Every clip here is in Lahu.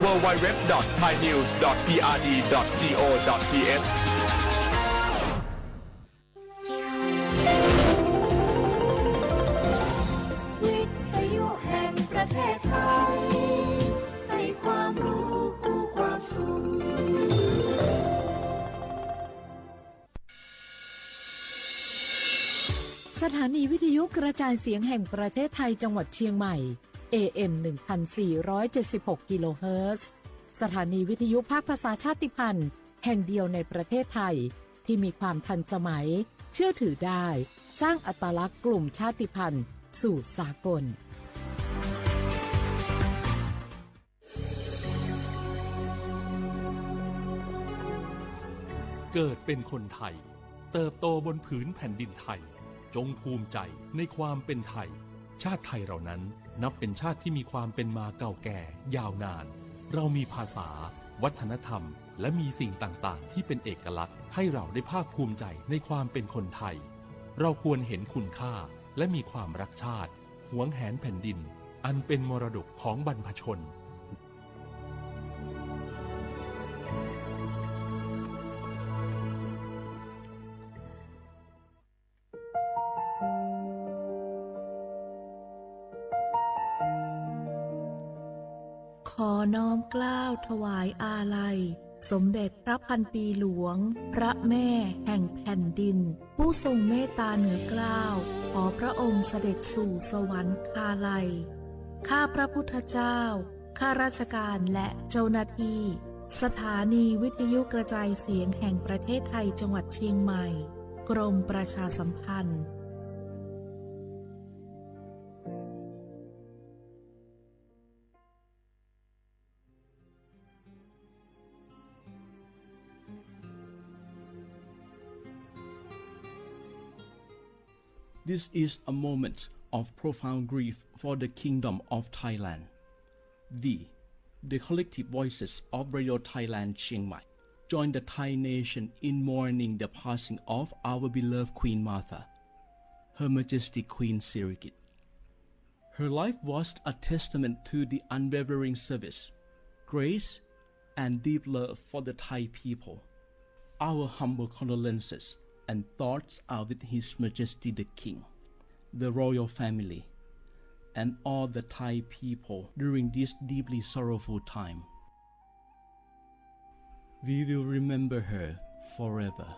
www.thainews.prd.go.th วิทยุแห่งประเทศไทย ให้ความรู้คู่ความสุข สถานีวิทยุกระจายเสียงแห่งประเทศไทยจังหวัดเชียงใหม่ เอ เอ็ม หนึ่งพันสี่ร้อยเจ็ดสิบหก กิโลเฮิรตซ์ สถานีวิทยุภาคภาษาชาติพันธุ์แห่งเดียวในประเทศไทย ที่มีความทันสมัย เชื่อถือได้ สร้างอัตลักษณ์กลุ่มชาติพันธุ์สู่สากล เกิดเป็นคนไทย เติบโตบนผืนแผ่นดินไทย จงภูมิใจในความเป็นไทย ชาติไทยเรานั้นนับเป็นชาติที่มีความเป็นมาเก่าแก่ยาวนาน เรามีภาษา วัฒนธรรม และมีสิ่งต่างๆ ที่เป็นเอกลักษณ์ให้เราได้ภาคภูมิใจในความเป็นคนไทย เราควรเห็นคุณค่าและมีความรักชาติ หวงแหนแผ่นดิน อันเป็นมรดกของบรรพชน ขอน้อมเกล้าถวายอาลัย สมเด็จพระพันปีหลวง พระแม่แห่งแผ่นดิน ผู้ทรงเมตตาเหนือเกล้า ขอพระองค์เสด็จสู่สวรรคาลัย ข้าพระพุทธเจ้า ข้าราชการและเจ้าหน้าที่ สถานีวิทยุกระจายเสียงแห่งประเทศไทยจังหวัดเชียงใหม่ กรมประชาสัมพันธ์ This is a moment of profound grief for the Kingdom of Thailand. We, the collective voices of Radio Thailand Chiang Mai, join the Thai nation in mourning the passing of our beloved Queen Mother, Her Majesty Queen Sirikit. Her life was a testament to the unwavering service, grace, and deep love for the Thai people. Our humble condolences and thoughts are with His Majesty the King, the royal family, and all the Thai people during this deeply sorrowful time. We will remember her forever.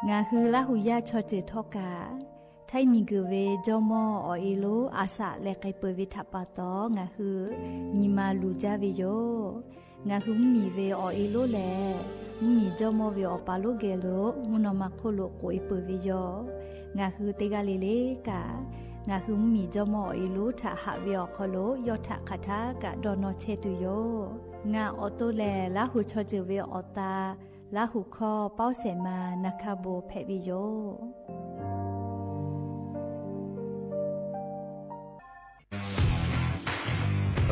ငါဟု လါဟူယႃႉ ချီၸႄႇထီၣ်ကး, ထၢၼ်ႇမီၵုၺ်ႇဝႄႈ ၸွမ်ဢေႃဢေလူ အသးလႄႈ ကႆႇပႂ်ႉဝႄႈထၣ်ပႃႈတီႈ ငါဟု ညီမလူၤကၢ်ဝႄႈယဝ်ႉ. ငါဟု မုၼ်းမီၵုၺ်ႇဝႄႈ ဢေႃဢေလူလႄႈ မုၼ်းမီၵုၺ်ႇၸွမ်ဢေႃႈဝႄႈ ဢေႃပႃႈလူၵႄႇလူ မုၼ်းၼွင်ႉမၢၵ်ႇၶူဝ်းလူ ၵူဝ်ဢဵတ်းပႂ်ႉဝႄႈယဝ်ႉ. ငါဟု တၵ်းလႄႈလႄႈကး, ငါဟု မုၼ်းမီၵုၺ်ႇၸွမ်ဢေႃႈ ဢေႃဢေလူ ထၢၵ်ႈႁၢပ်ႇဝႄႈဢေႃၶေႃလူ ယွၼ်ႉထၢၵ်ႈၶႃႈထႃႈ ကၢပ်ႈတေႃႇၼေႃႈ ဆႄႈတုၵ်ႉယဝ်ႉ. ငါဢေႃတူဝ်လႄႈ လါဟူ ချီၸႄႇဝႄႈဢေႃတႃႈ လါဟူၶေႃး ပၢဝ်ႉသႅင်မႃး ၼႃႇၶႃႈ ပူဝ်ႇၽႄႈဝႄႈယဝ်ႉ.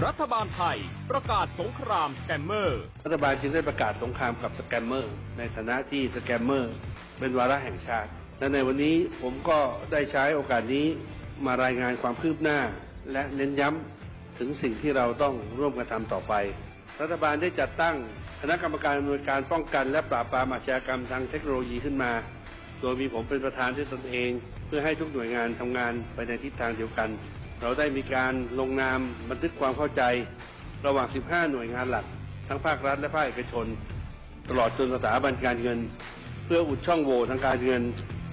รัฐบาลไทยประกาศสงครามสแกมเมอร์ รัฐบาลจึงได้ประกาศสงครามกับสแกมเมอร์ ในฐานะที่สแกมเมอร์เป็นวาระแห่งชาติ และในวันนี้ผมก็ได้ใช้โอกาสนี้มารายงานความคืบหน้า และเน้นย้ำถึงสิ่งที่เราต้องร่วมกันทำต่อไป รัฐบาลได้จัดตั้งคณะกรรมการอำนวยการป้องกันและปราบปรามอาชญากรรมทางเทคโนโลยีขึ้นมา โดยมีผมเป็นประธานด้วยตนเอง เพื่อให้ทุกหน่วยงานทำงานไปในทิศทางเดียวกัน เราได้มีการลงนามบันทึกความเข้าใจ ระหว่าง สิบห้า หน่วยงานหลัก ทั้งภาครัฐและภาคเอกชน ตลอดจนสถาบันการเงิน เพื่ออุดช่องโหว่ทางการเงิน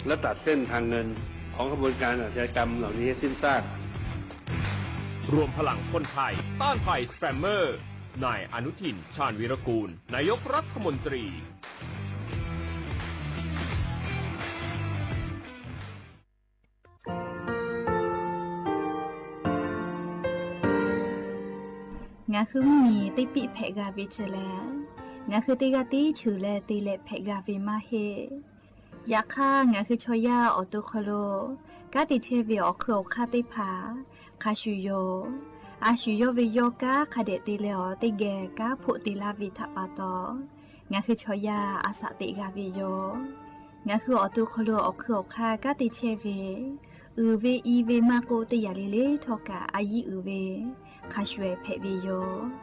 และตัดเส้นทางเงินของขบวนการอาชญากรรมเหล่านี้ให้สิ้นซาก รวมพลังคนไทยต้านภัยสแกมเมอร์ นายอนุทิน ชาญวีรกูล นายกรัฐมนตรี ငါဟု မုၼ်းမီၵုၺ်ႇ တႄႉပိၵ်ႉၽႄႈဂႃႈဝႄႈ ၸိူဝ်းလႄႈ ငါဟု တႄႉဂႃႈတႄႉ ၸိူဝ်းလႄႈ တႄႉလႄႈ ၽႄႈဂႃႈဝႄႈမႃးႁႄႉ ယၢၵ်ႈၶႃႈ ငါဟု ချော်ယႃႉ ဢေႃတူဝ်ၶေႃလူ ကႃးတေၶႄႉဝႄႈ ဢေႃၶိူဝ်းဢေႃၶႃႈတႄႉၽႃႈ ၶႃႈသုၺ်ႇယေႃး ဢသုၺ်ႇယေႃးဝႄႈယေႃး ကႃးၶႃႈတႄႉ တႄႉလႄႈ ဢေႃ တႄႉၵႄႈ ကႃးၽူၵ်ႇတေလႃႈဝႄႈ ထၢၵ်ႈပႃႈတီႈ ငါဟု ချော်ယႃႉ အသးတႄႉဂႃႈဝႄႈယေႃး ငါဟု ဢေႃတူဝ်ၶေႃလူ ဢေႃၶိူဝ်းဢေႃၶႃႈ ကႃးတေၶႄႉဝႄႈ uiˍ ve i ve maˇ k'oˆ, teˇ yanˇ le le htawˇ kaꞈ a yiˉ uiˍ ve hk'a shuˍ ehˍ hpehꞈ ve yoˬ.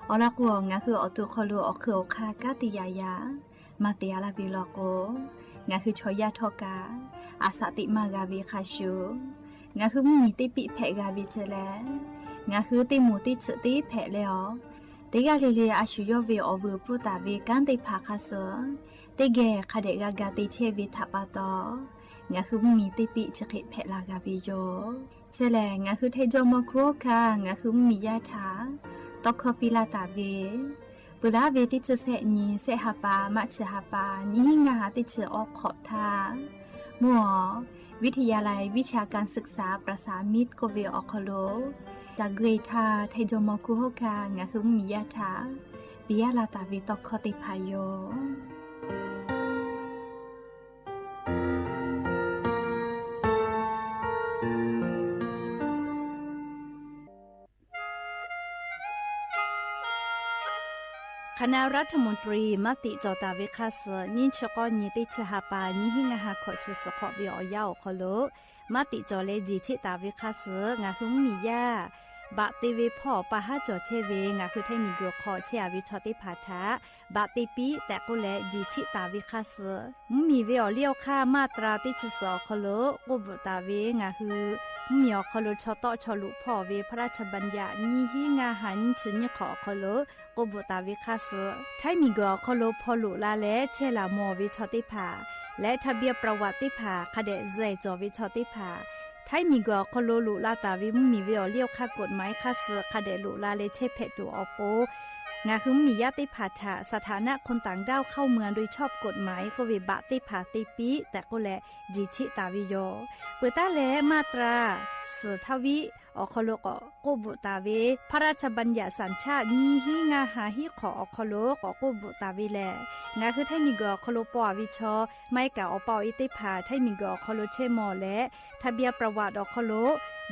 Awˬ lawn k'o, ngaˬ hui awˬ to hk'aw lo awˬ hk'eun awˬ hk'aˇ kanˉ te yaꞈ yaꞈ maˇ te a laˇ ve law k'o, ngaˬ hui chaw yaˇ htawˇ kaꞈ a shaꞈ teꞈ maˇ g'a ve hk'a shuˍ, ngaˬ hui mvuhˇmiˬ teˇ piˆ hpehꞈ g'a ve ceh leh, ngaˬ hui teˇ moˍ teˇ chiꞈ teˇ hpehꞈ leh awˬ, teˇ g'aˇ le le a shu yawˇ ve awˬ vuiˬ pfuhˇ taˍ ve kanˉ teˇ hpaˍ hk'a shuˍ, teˇ geh hk'a dehꞈ g'a ga te chehˇ ve htaꞈ pa taw, ngaˬ hui mvuhˇmiˬ teˇ piˆ chi hk'e hpehꞈ la g'a ve yoˬ. Chi lehˬ, ngaˬ hui Htaiˇ jawˇmawˇ hkunˉ hawˉ hkanˇ ngaˬ hui mvuhˇmiˬ yaˇ htaꞈ tawˇ hkawˇ piˇ laˇ taˍ ve, peuˬ laˉ ve teˇ chi sehˆ nyi sehˆ ha pa maˇ chi ha pa nyiˇ hinˉ ngaˇ ha teˇ chi awˇ hk'awꞈ htaˇ, mvuhˇ awˬ วิทยาลัยวิชาการศึกษาประสามิตร k'oˆ ve awˬ hk'aw lo ca gui htaˇ, Htaiˇ jawˇmawˇ hkunˉ hawˉ hkanˇ ngaˬ hui mvuhˇmiˬ yaˇ htaꞈ piˇ laˇ taˍ ve tawˇ hkawˇ teˇ hpaˍ yoˬ. Hk'aˬ na รัฐมนตรี maˇ tiꞈ cawˬ taˍ ve hk'a shuˍ, nyiˇ chi k'awˇ nyi teˇ chi ha pa nyiˇ hinˉ ngaˇ ha hkawꞈ chi suhˍ hk'awꞈ ve awˬ yanˇ awˬ hk'aw lo maˇ tiꞈ cawˬ leh jeˬ cheˆ taˍ ve hk'a shuˍ, ngaˬ hui mvuhˇmiˬ yaˇ baꞈ te ve hpawˇ awˬ pa haˉ cawˬ chehˇ ve ngaˬ hui Htaiˇ miˬguiˬ hk'aw chehˇ a ve chaw teˇ hpaˍ htaꞈ baꞈ te piˇ tehꞈ k'oˆ leh jeˬ cheˆ taˍ ve hk'a shuˍ, mvuhˇmiˬ ve awˬ liˇ awˬ hk'aˇ maˇ tra teˇ chi suhˍ awˬ hk'aw lo k'oˆ bvuhꞈ taˍ ve ngaˬ hui mvuhˇmiˬ awˬ hk'aw lo chaw tawˆ chaw loꞈ hpawˇ ve พระราชบัญญัติ nyiˇ hinˉ ngaˇ ha nyiˇ chi nyiˇ hk'awꞈ awˬ hk'aw lo k'oˆ bvuhꞈ taˍ ve hk'a shuˍ, Htaiˇ miˬguiˬ awˬ hk'aw lo hpaw loꞈ la leh chehˇ laˬ mawˬ ve chaw teˇ hpaˍ leh ทะเบียนประวัติ teˇ hpaˍ hk'a dehꞈ zuhꞈ cawˬ ve chaw teˇ hpaˍ, Htaiˇ miˬguiˬ awˬ hk'aw lo loꞈ la taˍ ve mvuhˇmiˬ ve awˬ liˇ awˬ hk'aˇ กฎหมาย hk'a shuˍ hk'a dehꞈ loꞈ la leh chehˇ hpehꞈ tuˬ awˬ pon, ngaˬ hui mvuhˇmiˬ yaˇ teˇ hpaˍ htaꞈ สถานะคนต่างด้าวเข้าเมืองโดยชอบกฎหมาย k'oˆ ve baꞈ teˇ hpaˍ te piˇ tehꞈ k'oˆ leh jeˬ cheˆ taˍ ve yoˬ. Peuˬ taˉ leh maˇ tra suhˍ htaˇ viˉ awˬ hk'aw lo k'awꞈ k'oˆ bvuhꞈ taˍ ve พระราชบัญญัติสัญชาติ nyiˇ hinˉ ngaˇ ha hiˉ hk'awꞈ awˬ hk'aw lo k'awꞈ k'oˆ bvuhꞈ taˍ ve lehˬ, ngaˬ hui Htaiˇ miˬguiˬ awˬ hk'aw lo paw a ve chaw, maˇ heˆ kaꞈ awˬ pa awˬ e teˇ hpaˍ Htaiˇ miˬguiˬ awˬ hk'aw lo chehˇ mawˬ leh ทะเบียนประวัติ awˬ hk'aw lo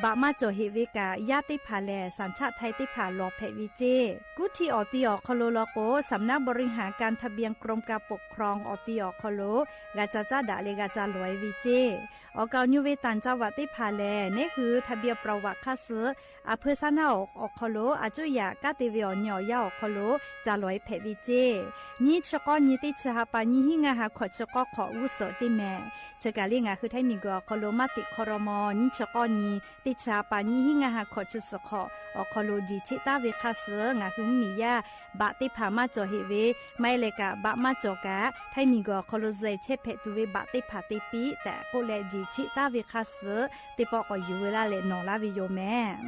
baꞈ maˇ cawˬ heꞈ ve kaꞈ, yaˇ teˇ hpaˍ lehˬ สัญชาติไทย teˇ hpaˍ lawˬ hpehꞈ ve ceˇ. Kuˇ htiˆ awˬ ti awˬ hk'aw lo law k'o, สำนักบริหารการทะเบียน กรมการปกครอง awˬ ti awˬ hk'aw lo g'a ca caˉ daꞈ leh g'a ca lawˬ e ve ceˇ. Awˬ kaˍ awˬ nyi ve ต่างจังหวัด teˇ hpaˍ lehˬ, neˉ hui ทะเบียนประวัติ hk'a shuˍ, a hpeu saˉ naˉ awˬ hk'aw lo a cuˇ yaꞈ kanˉ te ve awˬ nyi awˬ yanˇ awˬ hk'aw lo ca lawˬ e hpehꞈ ve ceˇ. Nyiˇ chi k'awˇ nyi teˇ chi ha pa nyiˇ hinˉ ngaˇ ha hkawꞈ chi k'awˇ hk'awꞈ g'uˇ suhˍ ceˇ mehˍ. Chi kaˬ le ngaˬ hui Htaiˇ miˬguiˬ awˬ hk'aw lo maˇ tiꞈ hk'aw raw maw nyiˇ chi k'awˇ nyi teˇ chi ha pa nyiˇ hinˉ ngaˇ ha hkawꞈ chi suhˍ hk'awꞈ awˬ hk'aw lo jeˬ cheˆ taˉ ve hk'a shuˍ, ngaˬ hui mvuhˇmiˬ yaˇ baꞈ teˇ hpaˍ maˇ cawˬ heꞈ ve, maˇ heˆ leh kaꞈ baꞈ maˇ cawˬ kaꞈ Htaiˇ miˬguiˬ awˬ hk'aw lo zuhꞈ chehˇ hpehꞈ tuˬ ve baꞈ teˇ hpaˍ te piˇ tehꞈ k'oˆ leh jeˬ cheˆ taˉ ve hk'a shuˍ, teˇ pawˆ k'awꞈ yuˬ veu laˇ leh nawˬ laˇ ve yoˬ mehˍ.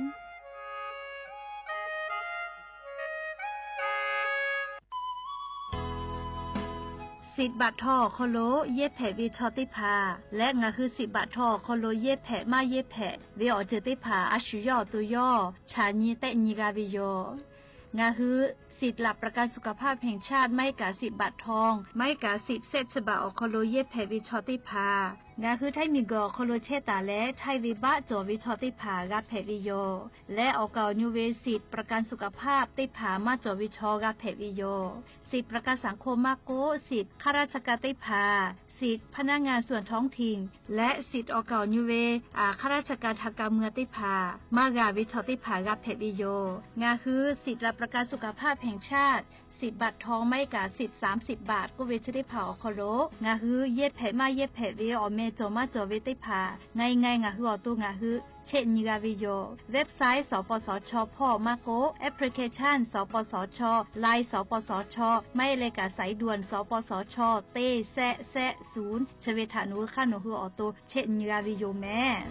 Siꞈ baꞈ htaw awˬ hk'aw lo yehˇ hpehꞈ ve chaw teˇ hpaˍ leh ngaˬ hui siꞈ baꞈ htaw awˬ hk'aw lo yehˇ hpehꞈ maˇ yehˇ hpehꞈ ve awˬ ceuˬ teˇ hpaˍ a shu yawˇ awˬ to yawˇ chaꞈ nyi tehˆ nyi g'a ve yoˬ. Ngaˬ hui สิทธิ์หลักประกันสุขภาพแห่งชาติ maˇ heˆ kaꞈ siꞈ baꞈ htaw, maˇ heˆ kaꞈ siꞈ sehˆ chi baꞈ awˬ hk'aw lo yehˇ hpehꞈ ve chaw teˇ hpaˍ, ngaˬ hui Htaiˇ miˬguiˬ awˬ hk'aw lo chehˇ taˍ leh chaiˇ ve baˆ cawˬ ve chaw teˇ hpaˍ g'a hpehꞈ ve yoˬ. Leh awˬ kaˍ awˬ nyi ve siꞈ ประกันสุขภาพ teˇ hpaˍ maˇ cawˬ ve chaw g'a hpehꞈ ve yoˬ. Siꞈ ประกันสังคม maˇ k'oˆ, siꞈ ข้าราชการ teˇ hpaˍ, siꞈ พนักงานส่วนท้องถิ่น leh siꞈ awˬ kaˍ awˬ nyi ve ข้าราชการทางการเมือง teˇ hpaˍ maˇ g'a ve chaw teˇ hpaˍ g'a hpehꞈ ve yoˬ. Ngaˬ hui siꞈ หลักประกันสุขภาพแห่งชาติ siꞈ baꞈ htaw maˇ heˆ kaꞈ siꞈ สามสิบ baꞈ k'oˆ ve chi teˇ hpaˍ awˬ hk'aw lo ngaˬ hui yehˇ hpehꞈ maˇ yehˇ hpehꞈ ve awˬ meh cawˬ maˇ cawˬ ve teˇ hpaˍ, ngaˬ e ngaˬ e ngaˬ hui awˬ to ngaˬ hui chehˇ nyi g'a ve yoˬ. Website สปสช hpawˇ maˇ k'oˆ, application สปสช, Line สปสช, maˇ heˆ leh kaꞈ สายด่วน สปสช teˇ sehˆ sehˆ ศูนย์ chi ve htaꞈ nawˬ hui hk'aˇ nawˬ hui awˬ to chehˇ nyi g'a ve yoˬ mehˍ.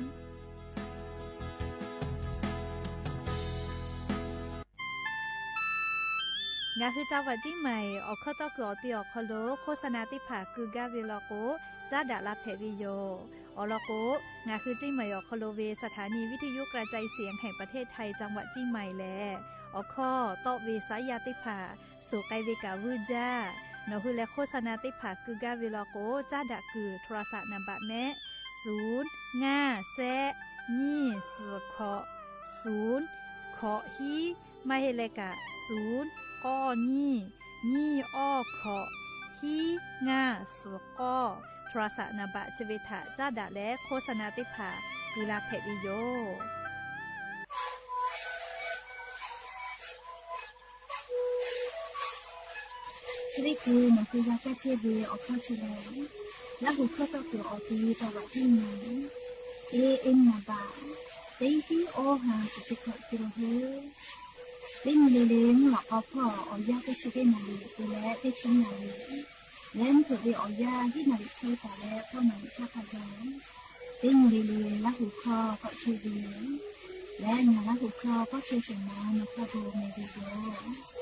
Ngaˬ hui จังหวัดเชียงใหม่ awˬ hkawˇ tawˇ kuiˬ awˬ ti awˬ hk'aw lo โฆษณา teˇ hpaˍ keu gaˇ ve law k'o, caˉ daꞈ la hpehꞈ ve yoˬ. Awˬ lawn k'o, ngaˬ hui เชียงใหม่ awˬ hk'aw lo ve สถานีวิทยุกระจายเสียงแห่งประเทศไทย จังหวัดเชียงใหม่ lehˬ, awˬ hkawˇ tawˆ ve saˉ yaˇ teˇ hpaˍ suhˍ k'ai ve kaꞈ vuiˇ jaˇ. Nawˬ hui leh โฆษณา teˇ hpaˍ keu gaˇ ve law k'o, caˉ daꞈ kuiˬ โทรศัพท์ นามบัตร mehˆ, ศูนย์ ngaˇ sehˆ nyiˇ suhˍ hkawꞈ, ศูนย์ hkawꞈ hiˉ, maˇ heˆ leh kaꞈ ศูนย์ k'awˇ nyiˇ, nyiˇ awˇ hkawꞈ, hiˉ ngaˇ suhˍ k'awˇ, โทรศัพท์ นามบัตร chi ve htaꞈ caˉ daꞈ leh โฆษณา teˇ hpaˍ uiˍ la hpehꞈ ve yoˬ. Chi teˇ hkui nawˬ hui g'a kaˇ chehˇ ve awˬ hkawˇ chi lehˬ, Laˇ huˍ hkawˇ tawˇ kuiˬ awˬ ti taˍ laꞈ tiˉ nyi, e e naˍ baꞈ, teˇ tiˉ awˇ ha chi chi hkawꞈ te la hui. Teˇ nyi le le mvuhˇ lawꞈ k'aw hpawˇ awˬ yanˇ teˇ chi teˇ naˍ riˍ te leh teˇ chi naˍ riˍ, leh mvuhˇ hpeuꞈ ve awˬ yanˇ hiˉ naˍ riˍ hk'e taˍ leh hpawˇ naˍ riˍ htaˇ hk'a gaˬ, teˇ nyi le le Laˇ huˍ hkawˇ k'awꞈ chehˇ ve yoˬ. Leh ngaˬ Laˇ huˍ hkawˇ k'awꞈ chehˇ sheˍ naˍ, nawˬ hk'a gu meh ve yoˬ.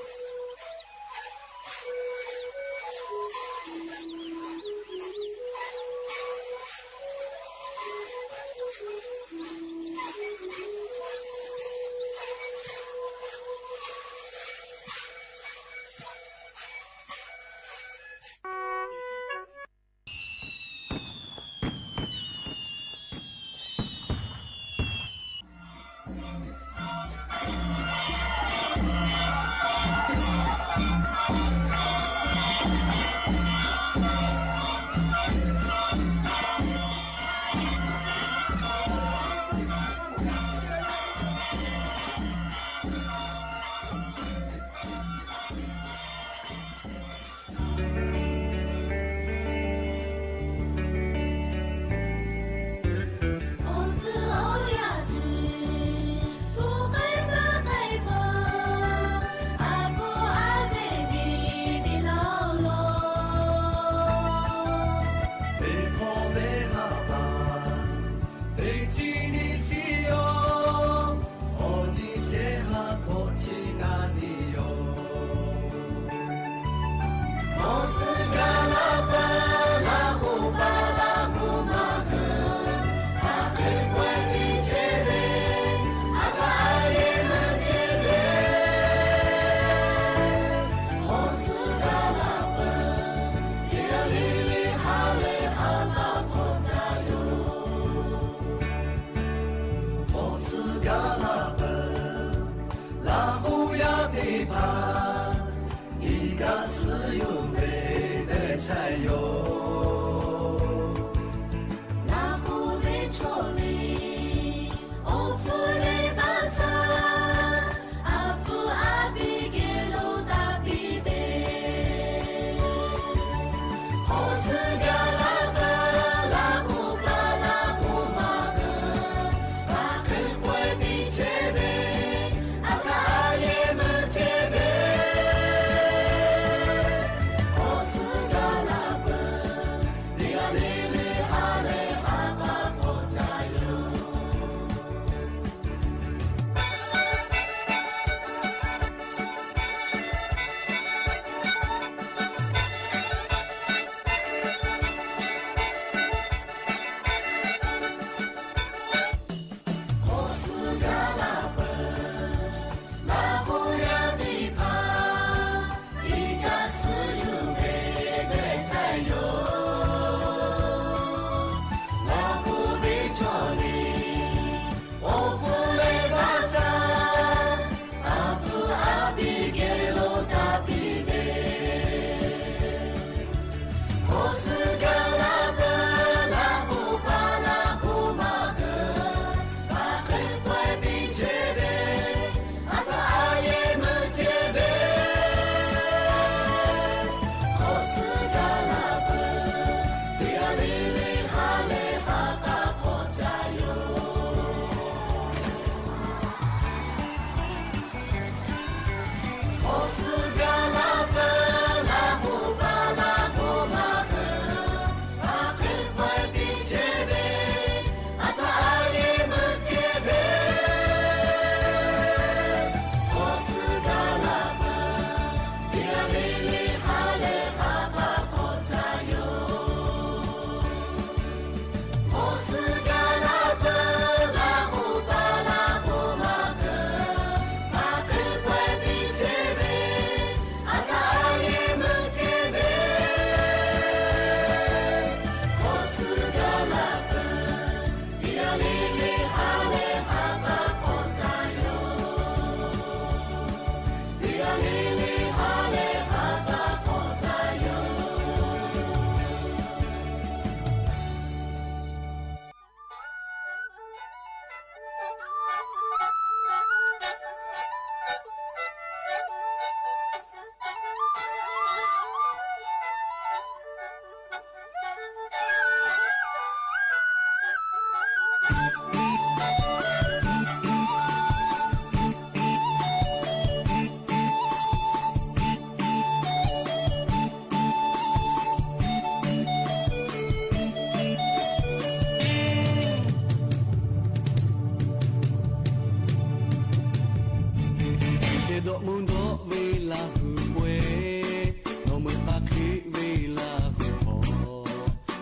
Dawꞈ mvuh dawˆ ve Laˇ hu pawehˇ, nawˬ meuꞈ k'a hk'e ve Laˇ hu hk'aw,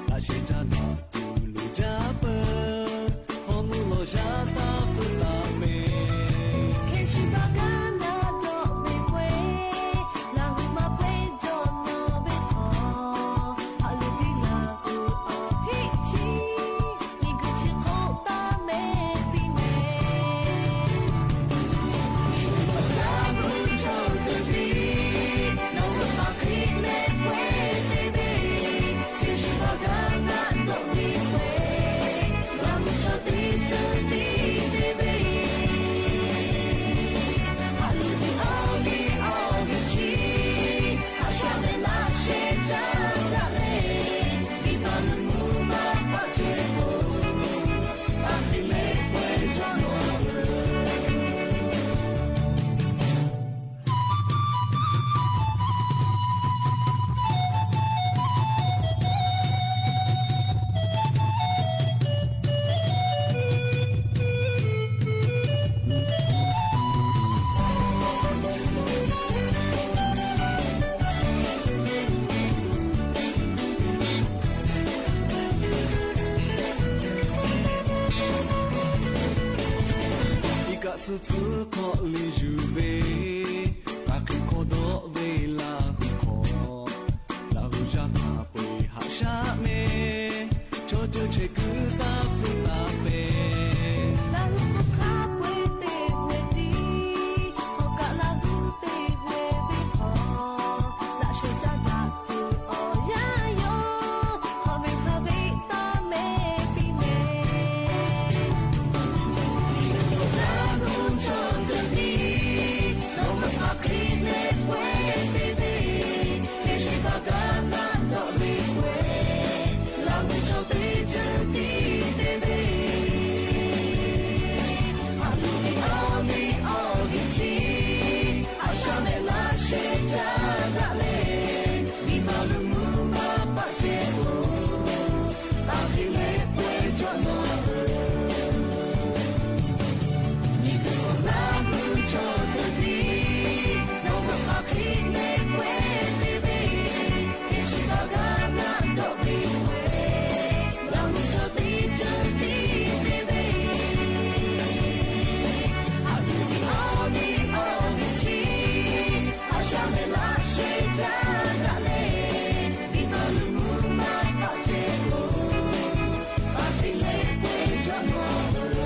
laꞈ sheh caˇ daꞈ tuˬ loˍ jaˇ peuˬ, hk'aw mvuh lawˬ shaˉ taˇ hpfuhˆ taˍ mehˍ. Hkeh shu kaꞈ gaˇ naˆ dawˆ ve pawehˇ, Laˇ hu maˇ pawehˇ jawˇ nawˬ ve hk'aw, haꞈ luˬ piˇ laˬ tuˬ awˬ heˆ chi miˬguiˬ chi hk'oˆ taˇ mehˍ piˇ mehˍ. Laˇ hu chaw ceuˬ tiˉ nawˬ hui hk'aˬ hk'e leh pawehˇ te ve, Hkeh shu kaꞈ gaˇ naˆ dawˆ ve pawehˇ, Laˇ hu chaw teˇ ceuˬ tiˉ te ve, haꞈ luˬ tuˬ awˬ heˆ awˬ heˆ chi, haꞈ sha leh laꞈ sheh caˇ daꞈ leh, miˬ ma luˬ mvuhˇ maˇ paˆ ceh k'o, taˇ hk'e leh pawehˇ jawˇ nawˬ Iˉ kaˆ suh tcuhˉ hk'awꞈ le yuˬ ve, k'aˬ hk'e hk'aw dawˆ ve Laˇ hu hk'aw, Laˇ hu yaˇ htaꞈ peu eˬ haꞈ shaˉ mehˍ. Chaw ceuˬ chehˇ kuiˬ taˇ hpfuhˆ taˍ pehˍ. Laˇ hu k'o hk'a peu eˬ te ve tiˉ, hk'aˬ kaꞈ Laˇ hu te ve ve hk'aw, laꞈ sheh caˇ daꞈ tuˬ awˬ yanˇ yawˇ, hk'aˬ ve hk'a ve taˇ mehˍ piˇ mehˍ. Laˇ hu chaw ceuˬ tiˉ nawˬ hui hk'aˬ hk'e leh pawehˇ te ve, Hkeh shu kaꞈ gaˇ naˆ dawˆ ve pawehˇ, Laˇ hu chaw teˇ ceuˬ tiˉ te ve, haꞈ luˬ ve awˬ heˆ awˬ heˆ chi, haꞈ sha leh laꞈ sheh caˇ daꞈ leh, miˬ ma luˬ mvuhˇ maˇ paˆ ceh k'o, taˇ hk'e leh pawehˇ jawˇ nawˬ hui. Miˬguiˬ hk'oˆ Laˇ hu chaw ceuˬ tiˉ nawˬ hui hk'aˬ hk'e leh pawehˇ te ve, Hkeh shu kaꞈ gaˇ naˆ dawˆ ve pawehˇ, Laˇ hu chaw teˇ ceuˬ tiˉ te ve, haꞈ luˬ ve awˬ heˆ awˬ heˆ chi, haꞈ sha leh laꞈ sheh caˇ daꞈ leh, miˬ ma luˬ mvuhˇ maˇ paˆ ceh k'o, taˇ hk'e leh pawehˇ jawˇ nawˬ hui.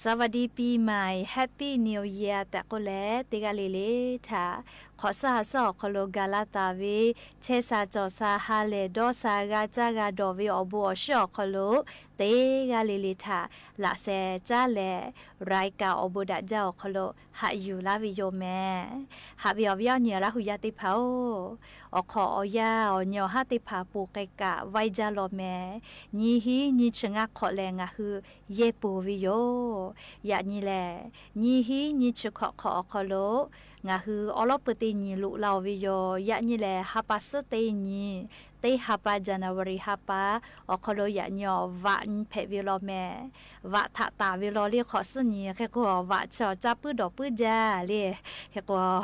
Sawˇ vaˇ diˇ piˇ mai, Happy New Year tehꞈ k'oˆ leh, teˇ g'aˇ le le htaꞈ hk'awꞈ suhˉ ha suhˉ awˬ hk'aw lo gaˬ la taˍ ve, chehˇ sha cawˬ sha ha lehˬ dawˇ sha g'a caˇ g'a dawˬ ve awˬ bon awˬ shinˉ awˬ hk'aw lo, teˇ g'aˇ le le htaꞈ laꞈ sheh caˉ leh, รายการ awˬ bon daꞈ jaˇ awˬ hk'aw lo haꞈ yuˬ laˇ ve yoˬ mehˍ. Haꞈ ve awˬ viˉ awˬ nyi Laˇ hu yaˇ teˇ hpaˍ-oˬ, awˬ hk'awꞈ awˬ yanˇ awˬ nyi awˬ haˉ teˇ hpaˍ ponˬ k'ai kaꞈ vaiˇ jaˇ law mehˍ. Nyiˇ hinˉ nyiˇ chi ngaˇ hk'awꞈ lehˬ ngaˬ hui yehˇ ponˬ ve yoˬ. Yaꞈ nyi lehˬ, nyiˇ hinˉ nyiˇ chi hk'awꞈ hk'awꞈ awˬ hk'aw lo ngaˬ hui awˉ lawˉ peu teˇ nyi loꞈ la-oˬ ve yoˬ. Yaꞈ nyi lehˬ, ha pa suhˉ teˇ nyi, teˇ ha pa January ha pa awˬ hk'aw lo yaꞈ nyi awˬ vaꞈ nyi hpehꞈ ve law mehˍ. Vaꞈ htaꞈ taˍ ve law le hk'awꞈ suhˉ nyi hk'e k'o, vaꞈ chi awˬ caˇ puiˉ dawˬ puiˉ jaˇ le. Hk'e k'o,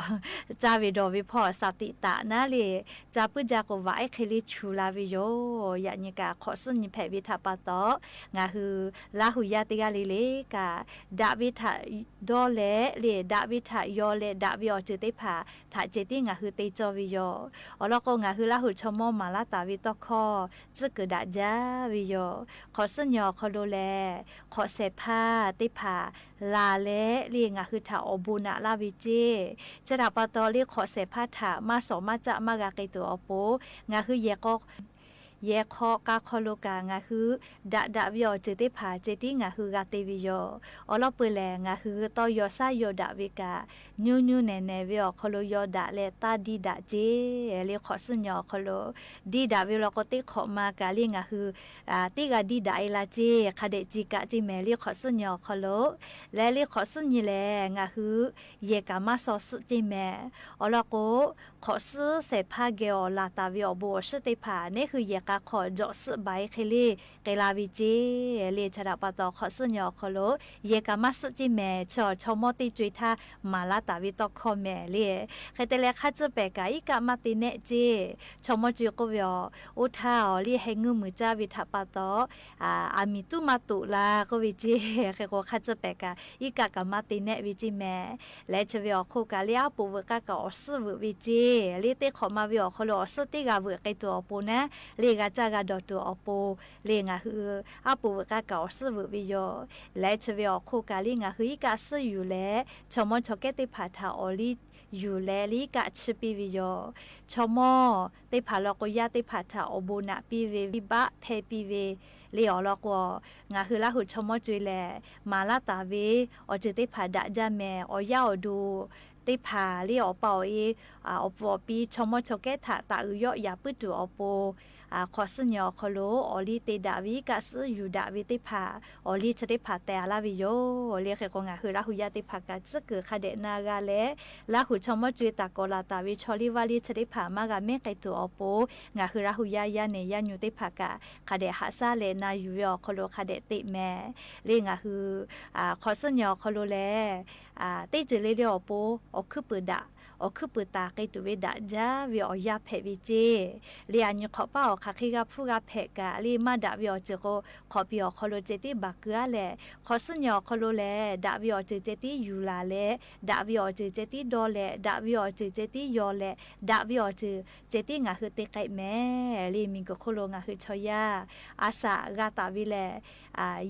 caˇ ve dawˬ ve hpawˇ shaˍ tiꞈ taꞈ naˉ le, caˇ puiˉ jaˇ k'o vaꞈ ehˉ hk'e le chu la ve yoˬ. Yaꞈ nyi kaꞈ hk'awꞈ suhˉ nyi hpehꞈ ve htaꞈ pa taw, ngaˬ hui Laˇ hu yaˇ teˇ g'aˇ le le kaꞈ, daꞈ ve htaꞈ dawˇ leh le, daꞈ ve htaꞈ yaw leh daꞈ ve awˬ ceuˬ teˇ hpaˍ htaꞈ ceh tiˉ ngaˬ hui te cawˇ ve yoˬ. Awˬ lawn k'o, ngaˬ hui Laˇ hu chaw mawˇ maˍ laˇ taˍ ve tawˇ hkawˇ tcuhˉ kuiˬ daꞈ jaˇ ve yoˬ. Hk'awꞈ suhˉ nyi awˬ hk'aw lo lehˬ, hk'awꞈ shehˍ hpaˇ teˇ hpaˍ laˬ leh le ngaˬ hui htaꞈ awˬ bon naꞈ laˇ ve ceˇ. Chi htaꞈ pa taw le hk'awꞈ shehˍ hpaˇ htaꞈ maˇ shawˍ maˇ caˆ maˇ g'a k'ai tuˬ awˬ pon, ngaˬ hui yehˬ k'aw Yehˬ hk'aw k'a hk'aw lo kaꞈ ngaˬ hui daꞈ daꞈ ve awˬ ceuˬ teˇ hpaˍ ceh tiˉ ngaˬ hui g'a te ve yoˬ. Awˬ lawn peuˬ lehˬ, ngaˬ hui tawˇ yaw shaˉ yaw daꞈ ve kaꞈ, nyu nyu nehˬ nehˬ ve awˬ hk'aw lo yaw daꞈ leh taˇ diˇ daꞈ ceˇ. Le hk'awꞈ suhˉ nyi awˬ hk'aw lo diˇ daꞈ ve law k'o, teˇ hk'awꞈ ma kaꞈ le ngaˬ hui teˇ g'a diˇ daꞈ e la ceˇ, hk'a dehꞈ ci kaꞈ ceˇ mehˍ. Le hk'awꞈ suhˉ nyi awˬ hk'aw lo leh, le hk'awꞈ suhˉ nyi lehˬ ngaˬ hui yehˬ kaꞈ maˇ shaw suhˆ ceˇ mehˍ. Awˬ lawn k'o, hk'awꞈ suhˉ shehˍ hpaˇ geh awˬ laˬ taˍ ve awˬ bon awˬ shiˉ teˇ hpaˍ neˉ hui yehˬ k'a hk'aw jawꞈ suhˆ baˬ e hk'e le k'ai la ve ceˇ. Le chi htaꞈ pa taw hk'awꞈ suhˉ nyi awˬ hk'aw lo yehˬ kaꞈ maˇ suhˆ ceˇ mehˍ. Chi awˬ chaw mawˇ teˇ co e htaˇ maˍ laˇ taˍ ve tawˇ hkawˇ mehˍ le. Hk'e te leh hk'a tcuhˇ pehˍ kaꞈ iˉ kaˆ maˇ te nehˆ ceˇ. Chaw mawˇ co e k'oˆ ve, Oˇ htaˇ awˬ liˇ heh ngeuˇ muiˬ caˇ ve htaꞈ pa taw, aˬ miˍ tuˉ maˇ toꞈ la k'oˆ ve ceˇ. Hk'e k'o hk'a tcuhˇ pehˍ kaꞈ iˉ kaˆ kaꞈ maˇ te nehˆ ve ceˇ mehˍ. Leh chi ve awˬ hk'oˆ kaꞈ le aˉ poꞈ veuꞈ k'aˇ kaꞈ awˬ suhˉ veuꞈ ve ceˇ. Le teˇ hk'awꞈ ma ve awˬ hk'aw lo awˬ suhˉ teˇ g'a veuꞈ k'ai tuˬ awˬ pon naˉ, le g'a caˇ g'a dawˬ tuˬ awˬ pon, le ngaˬ hui aˉ poꞈ veuꞈ k'aˇ kaꞈ awˬ suhˉ veuꞈ ve yoˬ. Leh chi ve awˬ hk'oˆ kaꞈ le ngaˬ hui iˉ kaˆ suhˉ yuˬ leh chaw mawˇ chaw kehˉ teˇ hpaˍ htaꞈ awˬ liˇ yuˬ leh le iˉ kaˆ chiˇ piˇ ve yoˬ. Chaw mawˇ teˇ hpaˍ law k'o, yaˇ teˇ hpaˍ htaꞈ awˬ bon naꞈ piˇ ve, venˇ baˆ hpehˇ piˇ ve, le awˬ lawn k'o, ngaˬ hui Laˇ huˍ chaw mawˇ co e lehˬ maˍ laˇ taˍ ve awˬ ceuˬ teˇ hpaˍ daꞈ jaˇ mehˍ. Awˬ yaˇ awˬ duˬ teˇ hpaˍ le awˬ pa awˬ e, awˬ pfuhˍ awˬ pi chaw mawˇ chaw kehˉ htaꞈ taˍ uiˍ yawˆ yaꞈ puiˉ tuˬ awˬ pon, hk'awꞈ suhˉ nyi awˬ hk'aw lo awˬ liˇ te daꞈ ve iˉ kaˆ suhˉ yuˬ daꞈ ve teˇ hpaˍ awˬ liˇ chi teˇ hpaˍ teh a laˇ ve yoˬ. Le hk'e k'o ngaˬ hui Laˇ huˍ yaˇ teˇ hpaˍ kaꞈ tcuhˉ kuiˬ hk'a dehꞈ na g'a leh, Laˇ huˍ chaw mawˇ co e taˍ kawꞈ laˬ taˍ ve chaw liˇ vaˇ liˇ chi teˇ hpaˍ maˇ g'a mehˉ k'ai tuˬ awˬ pon, ngaˬ hui Laˇ huˍ yaˇ yaˇ nehˬ yaˇ nyu teˇ hpaˍ kaꞈ hk'a dehꞈ haꞈ shaˉ leh na yuˬ ve awˬ hk'aw lo hk'a dehꞈ teꞈ mehˍ. Le ngaˬ hui hk'awꞈ suhˉ nyi awˬ hk'aw lo lehˬ, teˇ ceuˬ le le awˬ pon awˬ hkuiˉ puiˍ daꞈ, awˬ hkuiˉ puiˍ taˍ k'ai tuˬ ve daꞈ jaˇ ve awˬ yanˇ hpehꞈ ve ceˇ. Le a nyi hk'awꞈ paˇ awˬ hk'aˬ hk'e g'a hpuˇ g'a hpehꞈ kaꞈ le maˇ daꞈ ve awˬ ceuˬ k'o, hk'awꞈ piˍ awˬ hk'aw lo ceh tiˉ baˬ keu a leh, hk'awꞈ suhˉ nyi awˬ hk'aw lo lehˬ daꞈ ve awˬ ceuˬ ceh tiˉ yuˬ laˬ leh, daꞈ ve awˬ ceuˬ ceh tiˉ dawˇ leh, daꞈ ve awˬ ceuˬ ceh tiˉ yaw leh, daꞈ ve awˬ ceuˬ ceh tiˉ ngaˬ hui te k'ai mehˍ. Le miˬguiˬ hk'oˆ lo ngaˬ hui chaw yaˇ a shaꞈ g'a taˍ ve lehˬ,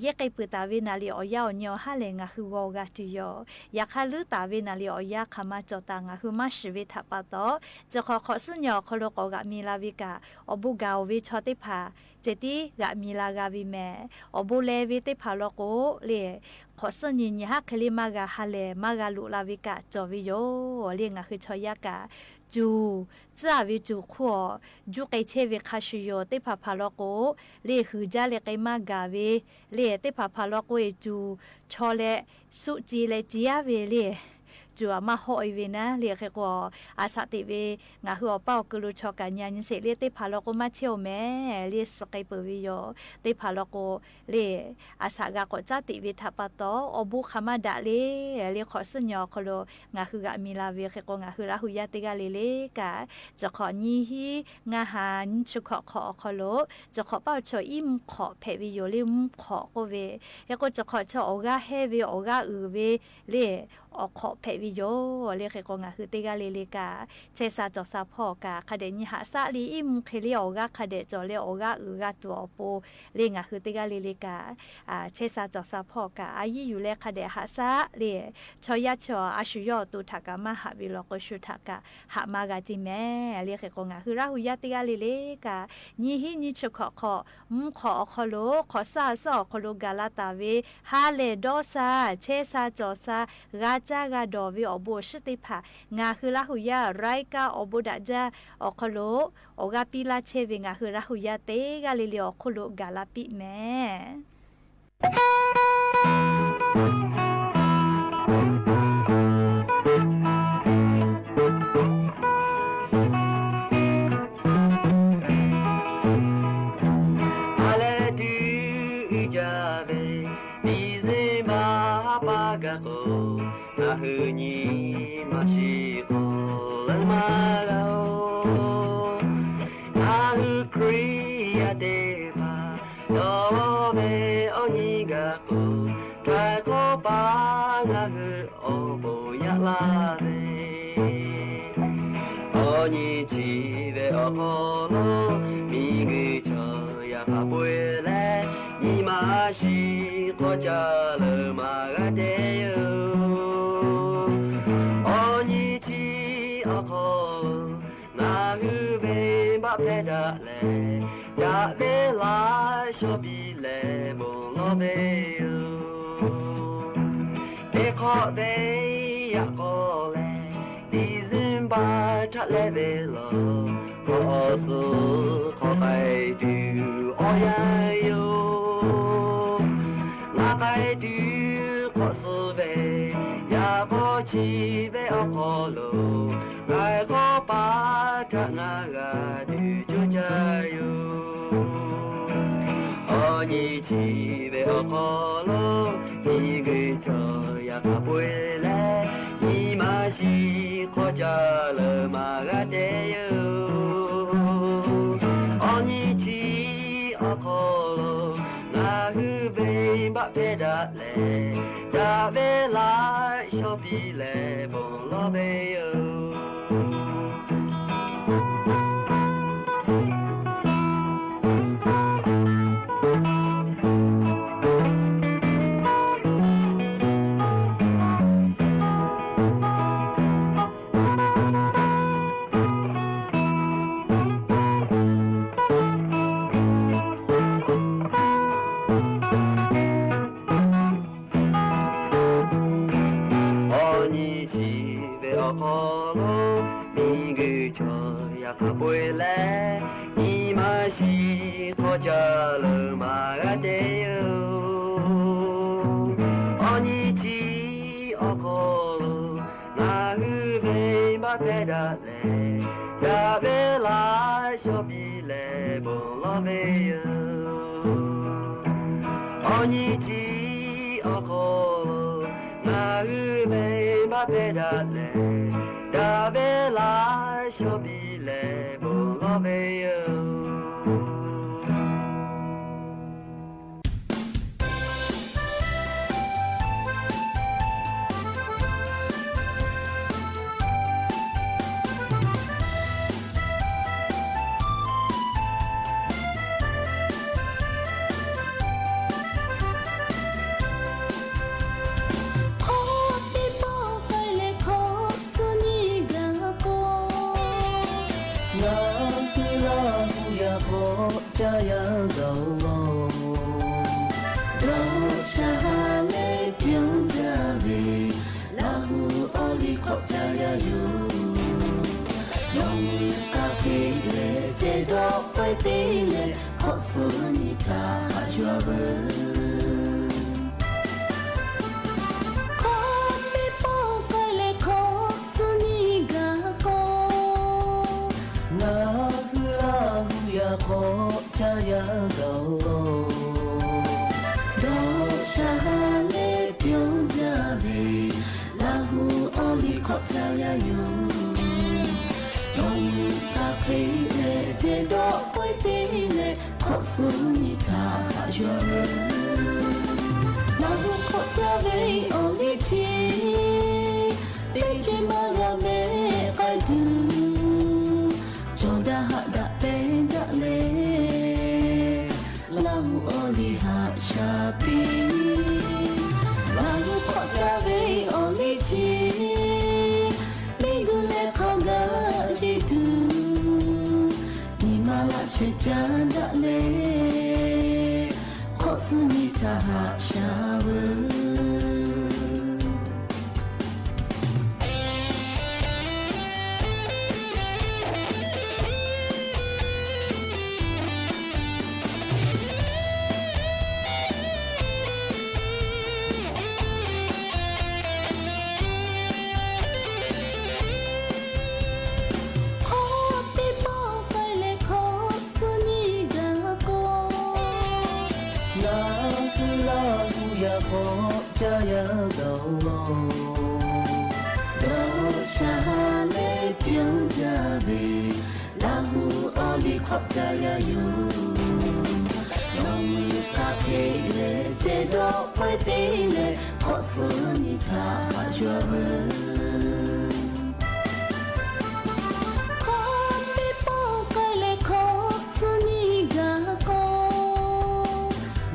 yehˇ k'ai peuˬ taˍ ve naˍ liꞈ awˬ yaˇ awˬ nyi awˬ haˉ lehˬ ngaˬ hui g'aw g'a tuˬ yoˬ. Yaꞈ hk'aˇ, leuˉ taˍ ve naˍ liꞈ awˬ yaˇ hk'aˬ ma cawˬ taˍ ngaˬ hui maˇ shiˍ ve htaꞈ pa taw, chi hk'awꞈ hk'awꞈ suhˉ nyi awˬ hk'aw lo k'awꞈ g'aꞈ mi la ve kaꞈ, awˬ bon gaˬ oˬ ve chaw teˇ hpaˍ ceh tiˉ g'aꞈ mi la g'a ve mehˍ. Awˬ bon leh ve teˇ hpaˍ law k'o, le hk'awꞈ suhˉ nyi nyi haˉ hk'e le maˇ g'a ha lehˬ maˇ g'a loꞈ la ve kaꞈ cawˬ ve yoˬ. Le ngaˬ hui chaw yaˇ kaꞈ, cuˬ tcuhˉ a ve cuˬ hk'oˆ awˬ juˇ k'ai chehˇ ve hk'a shuˍ yoˬ. Teˇ hpaˍ hpaˍ law k'o, le huiˍ jaˇ leh k'ai maˇ gaˬ ve, le teˇ hpaˍ hpaˍ law k'o e cuˬ chaw leh suˆ ce leh ce aˉ ve le, cuˬ aꞈ maˇ hawˆ e ve naˉ. Le hk'e k'o, a shaꞈ teꞈ ve ngaˬ hui awˬ paˇ awˬ keu lo chaw kaꞈ nyi a nyi sheˍ le teˇ hpaˍ law k'o maˇ chehˇ oˬ mehˍ le suh k'ai peuˬ ve yoˬ. Teˇ hpaˍ law k'o, le a shaꞈ g'a k'awꞈ caˉ teꞈ ve htaꞈ pa taw awˬ bon hk'aˬ ma daꞈ le, le hk'awꞈ suhˉ nyi awˬ hk'aw lo ngaˬ hui g'aꞈ mi la ve hk'e k'o, ngaˬ hui Laˇ huˍ yaˇ teˇ g'aˇ le le kaꞈ, chi hk'awꞈ nyiˇ hinˉ ngaˇ ha nyiˇ chi hkawꞈ hk'awꞈ awˬ hk'aw lo, chi hk'awꞈ paˇ awˬ chaw iˉ mvuhˇ hk'awꞈ hpehꞈ ve yoˬ. Le mvuhˇ hk'awꞈ k'oˆ ve, hk'e k'o chi hk'awꞈ chaw awˬ g'aˇ hehnˇ ve awˬ g'aˇ uiˍ ve le awˬ hk'awꞈ hpehꞈ ve yoˬ. Le hk'e k'o ngaˬ hui teˇ g'aˇ le le kaꞈ, chehˇ sha cawˬ sha hpawˇ kaꞈ hk'a dehꞈ nyi haꞈ shaˉ le iˉ mvuhˇ hk'e le awˬ g'aˇ hk'a dehꞈ cawˬ leh awˬ g'aˇ uiˍ g'a tuˬ awˬ pon, le ngaˬ hui teˇ g'aˇ le le kaꞈ, chehˇ sha cawˬ sha hpawˇ kaꞈ a yiˇ yuˬ leh hk'a dehꞈ haꞈ shaˉ le, chaw yaˇ chi a shu yawˇ awˬ to htaꞈ kaꞈ maˇ haꞈ ve law k'o shu htaꞈ kaꞈ haꞈ maˇ g'a ceˇ mehˍ. Le hk'e k'o ngaˬ hui Laˇ huˍ yaˇ teˇ g'aˇ le le kaꞈ, nyiˇ hinˉ nyiˇ chi hkawꞈ hk'awꞈ mvuhˇ hk'awꞈ awˬ hk'aw lo hk'awꞈ shaˉ a shaˉ awˬ hk'aw lo gaˬ la taˍ ve ha lehˬ dawˇ sha, chehˇ sha cawˬ sha, g'a caˇ g'a dawˬ ve awˬ bon awˬ shiˉ teˇ hpaˍ ngaˬ hui Laˇ huˍ yaˇ รายการ awˬ bon daꞈ jaˇ awˬ hk'aw lo awˬ g'aˇ piˇ laˇ chehˇ ve ngaˬ hui Laˇ huˍ yaˇ teˇ g'aˇ le le awˬ hk'oˆ lo gaˬ la piˇ mehˍ. A leh tuˬ uiˍ jaˇ ve December ha pa gaˬ k'o, ngaˬ hui nyi ma shiˍ k'awꞈ leuˉ maˇ g'a oˬ. Ngaˬ hui Hkriꞈ yaˇ teˇ hpaˍ dawˇ ve awˬ nyi gaˬ k'o, htaiˍ hk'awꞈ paˍ ngaˬ hui awˬ bon yaꞈ laˇ ve awˬ nyi chi ve awˬ hk'aw lo, miˬguiˬ chaw yaˇ hk'a peu-eˬ leh nyi ma shiˍ k'awꞈ ca leuˬ maˇ g'a te yoˬ. Awˬ nyi chi awˬ hk'aw lo ngaˬ hui venˇ hpehˇ daꞈ leh, daꞈ ve laˇ shawˍ piˇ leh bon lawˬ ve yoˬ. Teˇ hk'awꞈ ve yaꞈ k'aw leh, December htaꞈ leh ve laˬ, hk'awꞈ suh hk'awꞈ k'ai tuˬ awˬ yanˇ yoˬ. Ngaˬ k'ai tuˬ hk'awꞈ suh ve, yaꞈ k'aw chi ve awˬ hk'aw lo, k'ai k'awˇ paˍ htaꞈ ngaˬ g'a tuˬ cawˇ caˇ yoˬ. Awˬ nyi chi ve awˬ hk'aw lo, miˬguiˬ chaw yaꞈ hk'aˇ peu eˬ leh, nyi ma shiˍ hk'aw caˇ leuˬ maˇ g'a te yoˬ. Awˬ nyi chi awˬ hk'aw lo, ngaˬ hui venˇbaˆ hpehˇ daꞈ leh, daꞈ ve laˇ shawˍ piˇ leh bon lawˬ ve yoˬ. Awˬ nyi chi ve awˬ hk'aw lo, miˬguiˬ chaw yaꞈ hk'aˇ peu eˬ leh, nyi ma shiˍ hk'aw caˇ leuˬ maˇ g'a te yoˬ. Awˬ nyi chi awˬ hk'aw lo, ngaˬ hui venˇbaˆ hpehˇ daꞈ leh, daꞈ ve laˇ shawˍ piˇ leh bon lawˬ ve yoˬ. Awˬ nyi chi awˬ hk'aw lo, ngaˬ hui venˇbaˆ hpehˇ daꞈ leh, daꞈ ve laˇ shawˍ piˇ leh bon lawˬ ve yoˬ. Hk'aw teˇ pawˆ k'ai leh hk'awꞈ suh nyi gaˬ k'o, ngaˬ hui Laˇ huˍ yaꞈ k'awꞈ caˇ yaˇ gaˬ-oˬ. Dawˇ sha ha leh pyonˇ jaˇ ve, Laˇ huˍ awˬ liˇ hk'awꞈ caˇ yaˇ yoˬ. Nawˬ hui hk'aˬ hk'e leh ceh dawˇ pawehˇ te leh, hk'awꞈ suh nyi htaꞈ haꞈ yuˬ-a veuˬ. Hk'aw teˇ pawˆ k'ai leh hk'awꞈ suh nyi gaˬ k'o, ngaˬ hui Laˇ huˍ yaꞈ k'awꞈ caˇ yaˇ gaˬ-oˬ. Dawˇ sha ha leh pyonˇ jaˇ ve, Laˇ huˍ awˬ liˇ hk'awꞈ caˇ yaˇ yoˬ. Nawˬ hui hk'aˬ hk'e leh ceh dawˇ pawehˇ te leh, hk'awꞈ suh nyi htaꞈ haꞈ yuˬ-a veuˬ. Laˇ huˍ hk'awꞈ caˇ ve awˬ liˇ chi, teˇ ceuˬ maˇ g'a mehˆ k'ai tuˬ, cawˬ daꞈ haꞈ daꞈ pehˬ daꞈ leh, Laˇ huˍ awˬ liˇ haꞈ sha piˇ. Laˇ huˍ hk'awꞈ caˇ ve awˬ liˇ chi, miˬguiˬ leh hk'a gaˬ yeˇ tuˬ, nyi ma laꞈ sheh caˇ daꞈ leh, hk'awꞈ suh nyi htaꞈ haꞈ sha veuˬ. Hk'aw teˇ pawˆ k'ai leh hk'awꞈ suh nyi gaˬ k'o, ngaˬ hui Laˇ huˍ yaꞈ k'awꞈ caˇ yaˇ gaˬ-oˬ. Dawˇ sha ha leh pyonˇ jaˇ ve, Laˇ huˍ awˬ liˇ hk'awꞈ caˇ yaˇ yoˬ. Nawˬ hui hk'aˬ hk'e leh ceh dawˇ pawehˇ te leh, hk'awꞈ suh nyi htaꞈ haꞈ yuˬ-a veuˬ. Hk'aw teˇ pawˆ k'ai leh hk'awꞈ suh nyi gaˬ k'o,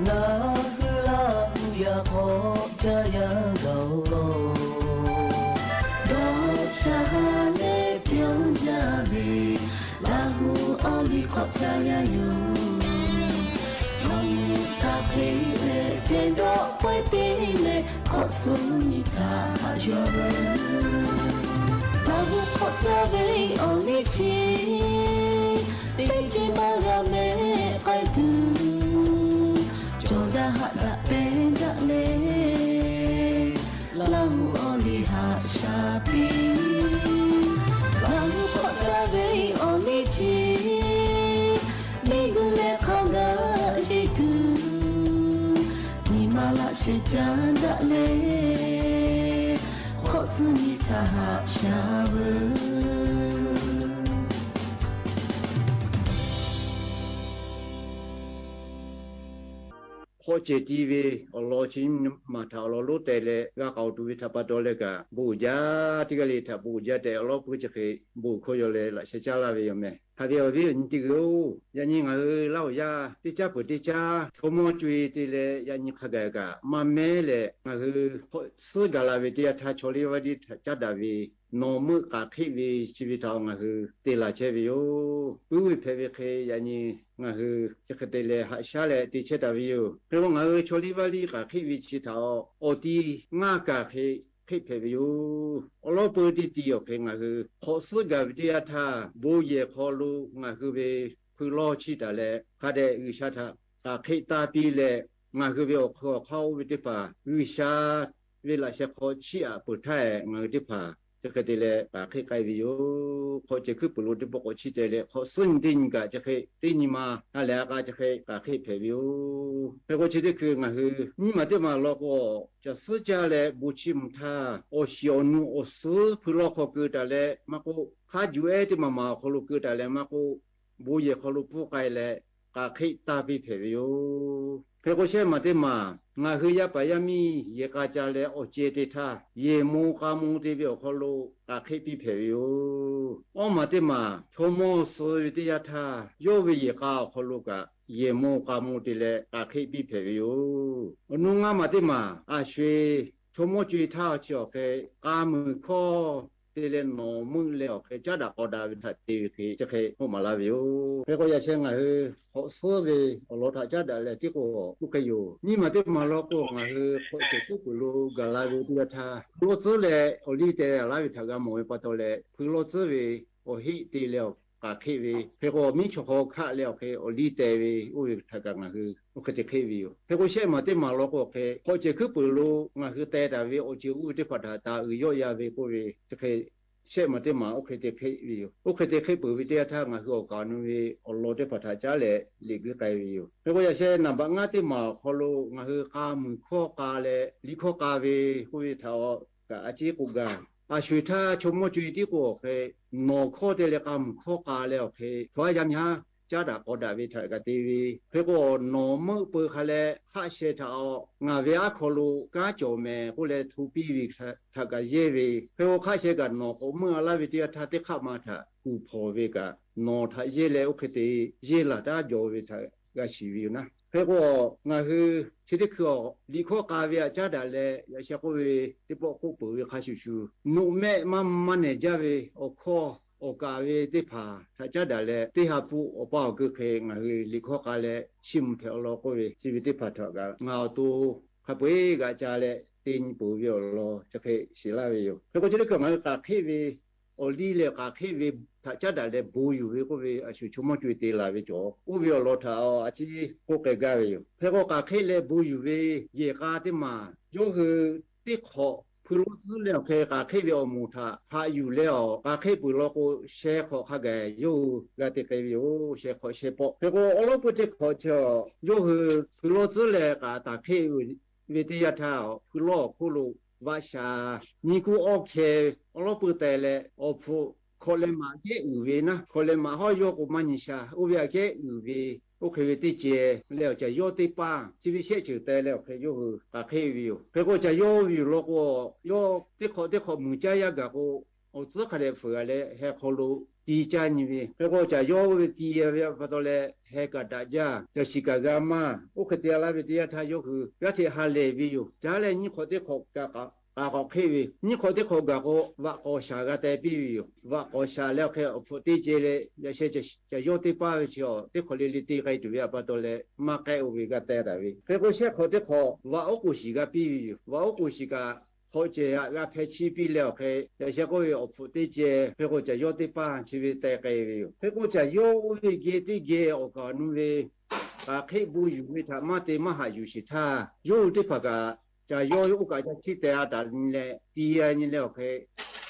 ngaˬ hui Laˇ huˍ yaꞈ k'awꞈ caˇ yaˇ gaˬ-oˬ. Dawˇ sha ha leh pyonˇ jaˇ ve, Laˇ huˍ awˬ hk'awꞈ ca yaˇ yoˬ. Awˬ moˍ htaꞈ hk'e leh ceh dawˇ pawehˇ te leh, hk'awꞈ suh nyi htaꞈ haꞈ yuˬ-a veuˬ. Laˇ hu hk'awꞈ ca ve awˬ liˇ chi, teˇ ceuˬ maˇ g'a mehˆ k'ai tuˬ, cawˬ daꞈ haꞈ daꞈ pehˬ daꞈ leh, Laˇ hu awˬ liˇ haꞈ sha piˇ. Laˇ hu hk'awꞈ ca ve awˬ liˇ chi, miˬ guiˬ leh hk'a gaˬ yeˇ tuˬ, nyi ma laꞈ sheh caˉ daꞈ leh, hk'awꞈ suh nyi htaꞈ haꞈ sha veuˬ. Hk'awꞈ cehˬ ti ve awˬ lawn chi maˬ htaꞈ awˬ lawn lonˉ teh leh g'a k'aoˍ tuˬ ve htaꞈ pa taw leh kaꞈ, bon uiˍ jaˇ, teˇ g'aˇ le htaꞈ bon uiˍ jaˇ tehꞈ awˬ lawn pui chi hk'e bon uiˍ hkawˇ yaw leh laꞈ sheh caˉ laˇ ve yoˬ meh. Haꞈ ve awˬ viˉ awˬ nyi teˇ g'uiˬ-oˬ, yaꞈ nyi ngaˬ hui Laˇ huˍ yaˇ teˇ caˉ peuˬ teˇ caˉ chaw mawˇ co-e te leh, yaꞈ nyi hk'a gaˬ kaꞈ maˇ mehˉ leh, ngaˬ hui hk'awꞈ suhˉ gaˬ la ve teˇ yanˇ htaˇ, chaw liˇ vaˇ liˇ htaꞈ caˉ daꞈ ve, nawˬ meuˆ k'aꞈ hk'eˆ ve chi ve htaꞈ ngaˬ hui te laˬ chehˇ ve yoˬ. Puiˉ ve hpehꞈ ve hk'e, yaꞈ nyi ngaˬ hui chi hk'e te leh haꞈ shaˉ leh te chehˇ taˍ ve yoˬ. Hk'e k'o, ngaˬ hui chaw liˇ vaˇ liˇ k'aꞈ hk'eˆ ve chi htaꞈ awˬ ti ngaˇ kaˬ hk'e hk'eˆ hpehꞈ ve yoˬ. Awˬ lawn peu teˇ ti awˬ hk'e ngaˬ hui hk'awꞈ suhˉ gaˬ ve teˇ yanˇ htaˇ, bon yehˬ hk'aw lo ngaˬ hui ve hpui lawˇ chiˇ taˍ leh, hk'a dehꞈ G'uiˬsha htaꞈ k'aꞈ hk'eˆ taˇ piˇ leh, ngaˬ hui ve awˬ hk'aw awˬ hk'aˇ oˇ ve teˇ hpaˍ G'uiˬsha ve laꞈ sheh hk'aw chiˇ aꞈ peuˬ htaˇ, ngaˬ hui teˇ hpaˍ chi hk'e te leh k'aꞈ hk'eˆ k'ai ve yoˬ. Hk'awꞈ cehˬ hkuiˉ puiˍ lo teˇ pawˆ k'awꞈ chiˇ teh leh, hk'awꞈ suhˉ nyi teˇ nyi kaꞈ chi hk'e teˇ nyi ma ha lehˬ a k'a chi hk'e k'aꞈ hk'eˆ hpehꞈ ve yoˬ. Hk'e k'o, chi teˇ hkui ngaˬ hui nyiˇ maˬ teˇ maˬ law k'o, caˬ suhˉ caˇ leh bon chiˇ mvuh htaˇ, awˬ shiˍ awˬ nu awˬ suhˉ hpui lawˇ hk'aw keu taˍ leh maˇ k'oˆ, hk'a juˬ ehˉ teˇ maˬ maˬ awˬ hk'aw lo keu taˍ leh maˇ k'oˆ, bon yehˬ hk'aw lo pfuhˇ k'ai leh k'aꞈ hk'eˆ taˇ piˇ hpehꞈ ve yoˬ. Hk'e k'o, shehˆ maˬ teˇ maˬ ngaˬ hui yaˇ paˍ yaˇ miˇ yehˬ k'a ca leh awˬ ceh te htaˇ, yehˬ mo k'a mo te ve awˬ hk'aw lo k'aꞈ hk'eˆ piˇ hpehꞈ ve yoˬ. Awˇ maˬ teˇ maˬ chaw mawˇ suh ve teˇ yanˇ htaˇ, yawˇ ve yehˬ k'a awˬ hk'aw lo kaꞈ yehˬ mo k'a mo te leh k'aꞈ hk'eˆ piˇ hpehꞈ ve yoˬ. Awˬ nu ngaˇ maˬ teˇ maˬ a sho-e chaw mawˇ co-e htaˇ chi awˬ hk'e k'a muiˬ hkawˇ te leh nawˬ meuˆ leh awˬ hk'e caˉ daꞈ k'aw daꞈ ve htaꞈ te ve hk'e chi hk'e k'oˆ maˍ laˇ ve yoˬ. Hk'e k'o, yaꞈ sheh ngaˬ hui hk'awꞈ suhˉ ve awˬ lawn htaꞈ caˉ daꞈ leh tiˉ k'o, oˇ hk'e yoˬ. Nyiˇ maˬ teˇ maˬ law k'o, ngaˬ hui hk'awꞈ cehˬ hkuiˉ puiˍ lo gaˬ la ve teˇ yanˇ htaˇ, hpui lawˇ tcuhˉ leh awˬ liˇ teh laˇ ve htaꞈ g'a mawˬ ve pa taw leh, hpui lawˇ tcuhˉ ve awˬ heˆ te leh awˬ k'aꞈ hk'eˆ ve, hk'e k'o, miˉ chaw hk'aw hkaˆ leh awˬ hk'e awˬ liˇ teh ve oˇ ve htaꞈ kaꞈ ngaˬ hui oˇ hk'e te hk'eˆ ve yoˬ. Hk'e k'o, shehˆ maˬ teˇ maˬ law k'o, hk'e hk'awꞈ cehˬ hkuiˉ puiˍ lo ngaˬ hui teh taˍ ve awˬ ceuˬ oˇ ve teˇ hpaˍ htaꞈ taˍ uiˍ yawˆ yan ve k'oˆ ve chi hk'e, shehˆ maˬ teˇ maˬ oˇ hk'e te hk'eˆ ve yoˬ. Oˇ hk'e te hk'eˆ peuˬ ve teˇ yanˇ htaˇ, ngaˬ hui awˬ kaˍ awˬ nu ve awˬ lawn teˇ hpaˍ htaꞈ caˉ leh liꞈ guiˇ k'ai ve yoˬ. Hk'e k'o, yaꞈ sheh naˍ baꞈ ngaˇ teˇ maˬ awˬ hk'aw lo ngaˬ hui k'a muiˬ hkawˇ k'a leh liꞈ hkawˇ k'a ve k'oˆ ve htaꞈ kaꞈ a ciˉ k'oˆ gaˇ. A sho-e htaˇ chaw mawˇ co-e tiˉ k'o, awˬ hk'e nawˬ hkawˇ te leh k'a muiˬ hkawˇ k'a leh awˬ hk'e htaꞈ a yaˇ miˇ haˉ caˉ daꞈ k'aw daꞈ ve htaꞈ kaꞈ te ve, hk'e k'o, nawˬ meuˆ peu hk'a leh hk'aˆ sheh htaꞈ-aw, ngaˬ ve aˉ hk'aw lo kanˉ cawˬ mehˍ k'oˆ leh hto piˇ ve htaꞈ kaꞈ yehˇ ve, hk'e k'o, hk'aˆ sheh kaꞈ nawˬ k'awꞈ meuˆ a laˇ ve teˇ yanˇ htaˇ, teˇ hk'aˆ ma htaꞈ kuˬ hpawnˬ ve kaꞈ nawˬ htaꞈ yehˇ leh oˇ hk'e te yehˇ laˬ taˉ jaw ve htaꞈ g'a shiˍ ve yoˬ naˉ. Hk'e k'o, ngaˬ hui chi teˇ hkui-aw, liꞈ hkawˇ k'a ve htaꞈ caˉ daꞈ leh yaꞈ sheh k'oˆ ve teˇ pawˆ k'oˆ peuˬ ve hk'a shuˍ shuˍ, noꞈ mehˆ maˇ maˇ nehˬ jaˇ ve awˬ hkawˇ awˬ kaˍ ve teˇ hpaˍ htaꞈ caˉ daꞈ leh, teˇ ha hpu awˬ pa awˬ keu hk'e ngaˬ hui liꞈ hkawˇ k'a leh chiˇ mvuh hpehꞈ awˬ lawn k'oˆ ve chi ve teˇ hpaˍ htaꞈ kaꞈ ngaˬ awˬ to hk'a peu-eˬ g'aꞈ ca leh te nyi peuˬ ve awˬ lawn chi hk'e shiˍ laˇ ve yoˬ. Hk'e k'o, chi teˇ hkui ngaˬ hui k'aꞈ hk'eˆ ve awˬ liˇ leh k'aꞈ hk'eˆ ve htaꞈ caˉ daꞈ leh bon yuˬ ve k'oˆ ve a shu chaw mawˇ co-e te laˬ ve cawˬ, oˇ ve awˬ lawn htaꞈ a ciˉ k'oˆ k'ai gaˇ ve yoˬ. Hk'e k'o, k'aꞈ hk'eˆ leh bon yuˬ ve yehˬ k'a teˇ maˬ yawˇ hui teˇ hk'awꞈ hpui lawˇ tcuhˉ leh awˬ hk'e k'aꞈ hk'eˆ ve awˬ moˍ htaꞈ haꞈ yuˬ leh-awˬ, k'aꞈ hk'eˆ peuˬ law k'o, sheh hk'awꞈ hk'a gaˬ yawˇ hui g'a te k'ai ve yoˬ. Sheh hk'awꞈ sheh pawˆ. Hk'e k'o, awˉ lawˉ peu teˇ hk'awꞈ chi-awˬ, yawˇ hui hpui lawˇ tcuhˉ leh k'aꞈ taˍ hk'eˆ ve teˇ yanˇ htaˇ, hpui lawˇ awˬ hk'oˆ lo vaꞈ shaˍ nyi kuˇ awˇ hkeh awˉ lawˉ peu teh leh, awˬ hpfuhꞈ hkawꞈ leh maꞈ kehˉ uiˍ ve naˉ, hkawꞈ leh maꞈ hawˉ yawˇ k'o maˇ nyi sha, oˇ ve aꞈ kehˉ uiˍ ve, oˇ hk'e ve teˇ ceh leh awˬ caˬ yawˇ teˇ paˇ chi ve shehˆ ceuˬ teh leh awˬ hk'e yawˇ hui k'aꞈ hk'eˆ ve yoˬ. Hk'e k'o, caˬ yawˇ ve yoˬ law k'o, yawˇ teˇ hk'awꞈ teˇ hk'awꞈ muiˬ caˇ yaˇ gaˬ k'o, awˬ tcuhˉ hk'a dehꞈ fuiˍ g'a leh heh hk'aw lo ti caˇ nyi ve. Hk'e k'o, caˬ yawˇ ve ti ve pa taw leh heh kaꞈ daꞈ jaˇ, caˬ shiˍ kaꞈ g'a maˇ. Oˇ hk'e te laˇ ve teˇ yanˇ htaˇ, yawˇ hui g'aˇ hteꞈ ha lehˬ ve yoˬ. Caˇ leh nyiˇ hk'awꞈ teˇ hk'awꞈ kaꞈ k'a k'awꞈ hk'eˆ ve, nyiˇ hk'awꞈ teˇ hk'awꞈ gaˬ k'o, vaꞈ k'awˍ shaˍ g'a teh piˇ ve yoˬ. Vaꞈ k'awˍ shaˍ leh awˬ hk'e awˬ hpfuhꞈ teˇ ceh leh yaꞈ sheh caˬ yawˇ teˇ paˇ ve chi awˬ teˇ hk'awꞈ le le te k'ai tuˬ ve a pa taw leh maˇ k'ehˆ-o ve g'a teh taˍ ve. Hk'e k'o shehˆ hk'awꞈ teˇ hk'awꞈ vaꞈ oˉ k'oˍ shiˍ g'a piˇ ve yoˬ. Vaꞈ oˉ k'oˍ shiˍ kaꞈ hk'awꞈ cehˬ haꞈ g'a hpeh chiˇ piˇ leh awˬ hk'e yaꞈ sheh k'oˆ ve awˬ hpfuhꞈ teˇ ceh hk'e k'o caˬ yawˇ teˇ paˇ chi ve teh k'ai ve yoˬ. Hk'e k'o caˬ yawˇ oˇ ve geh teˇ geh awˬ kaˍ awˬ nu ve k'a hk'eˆ bon yuˬ ve htaꞈ maˇ te maˇ haꞈ yuˬ sheˍ htaˇ, yawˇ hui teˇ hpaˍ kaꞈ caˬ yawˇ oˇ kaꞈ ca chiˇ teh-a taˍ nyi leh ti-a nyi leh awˬ hk'e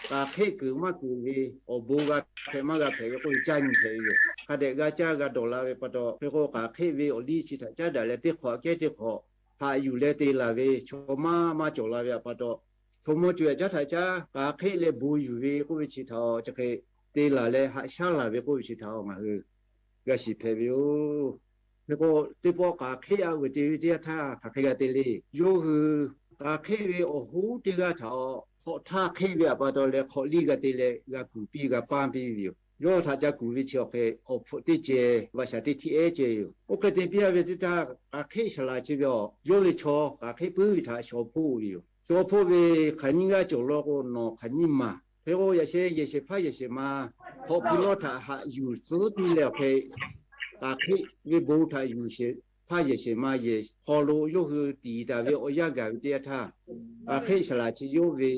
k'a hk'eˆ kuiˬ maˇ kuiˬ ve awˬ bon g'a hpehꞈ maˇ g'a hpehꞈ ve k'oˆ ve caˇ nyi hpehꞈ ve yoˬ. Hk'a dehꞈ g'a caˇ g'a dawˬ la ve pa taw, hk'e k'o k'a hk'eˆ ve awˬ liˇ chi htaꞈ caˉ daꞈ leh teˇ hk'awꞈ kehˉ teˇ hk'awꞈ haꞈ yuˬ leh te laˬ ve chaw maˇ maˇ cawˬ la ve a pa taw, chaw mawˇ co yaꞈ caˉ htaꞈ caˉ k'a hk'eˆ leh bon yuˬ ve k'oˆ ve chi htaꞈ chi hk'e te laˬ leh haꞈ shaˉ laˬ ve k'oˆ ve chi htaꞈ ngaˬ hui g'a shiˍ hpehꞈ ve yoˬ. Hk'e k'o teˇ pawˆ k'a hk'eˆ a vuiˬ te ve teˇ yanˇ htaˇ hk'aˬ hk'e g'a te le. Yawˇ hui k'a hk'eˆ ve awˬ hoˉ teˇ g'aˇ htaꞈ hk'awꞈ htaˇ hk'eˆ ve a pa taw leh hk'awꞈ liˇ g'a te leh g'a kuˬ piˇ g'a paˇ piˇ ve yoˬ. Yawˇ htaꞈ ca kuˬ ve chi awˬ hk'e awˬ hpfuhꞈ teˇ ceh vaꞈ shaˍ teˇ htiˇ ehˉ ceh yoˬ. Oˇ hk'e te piˇ a ve teˇ htaˇ k'a hk'eˆ shaˍ laˬ chi ve a, yawˇ ve chaw k'a hk'eˆ puiˉ ve htaꞈ shaw hpoˆ ve yoˬ. Shaw hpoˆ ve hk'aˬ nyiˇ g'aˇ cawˬ law k'o nawˬ hk'aˬ nyiˇ maˬ. Hk'e k'o yaꞈ sheh yehˬ shehˍ hpaˇ yehˬ shehˍ ma hk'awꞈ hpu lawˇ htaꞈ haꞈ yuˬ tcuhˉ piˇ leh awˬ hk'e k'a hk'eˆ ve bon htaꞈ yuˬ shehˍ hpaˇ yehˬ shehˍ ma yehˬ hk'aw lo yawˇ hui tiˍ taˍ ve awˬ yanˇ gaˬ ve teˇ yanˇ htaˇ, k'a hk'eˆ shaˍ laˬ chi yawˇ ve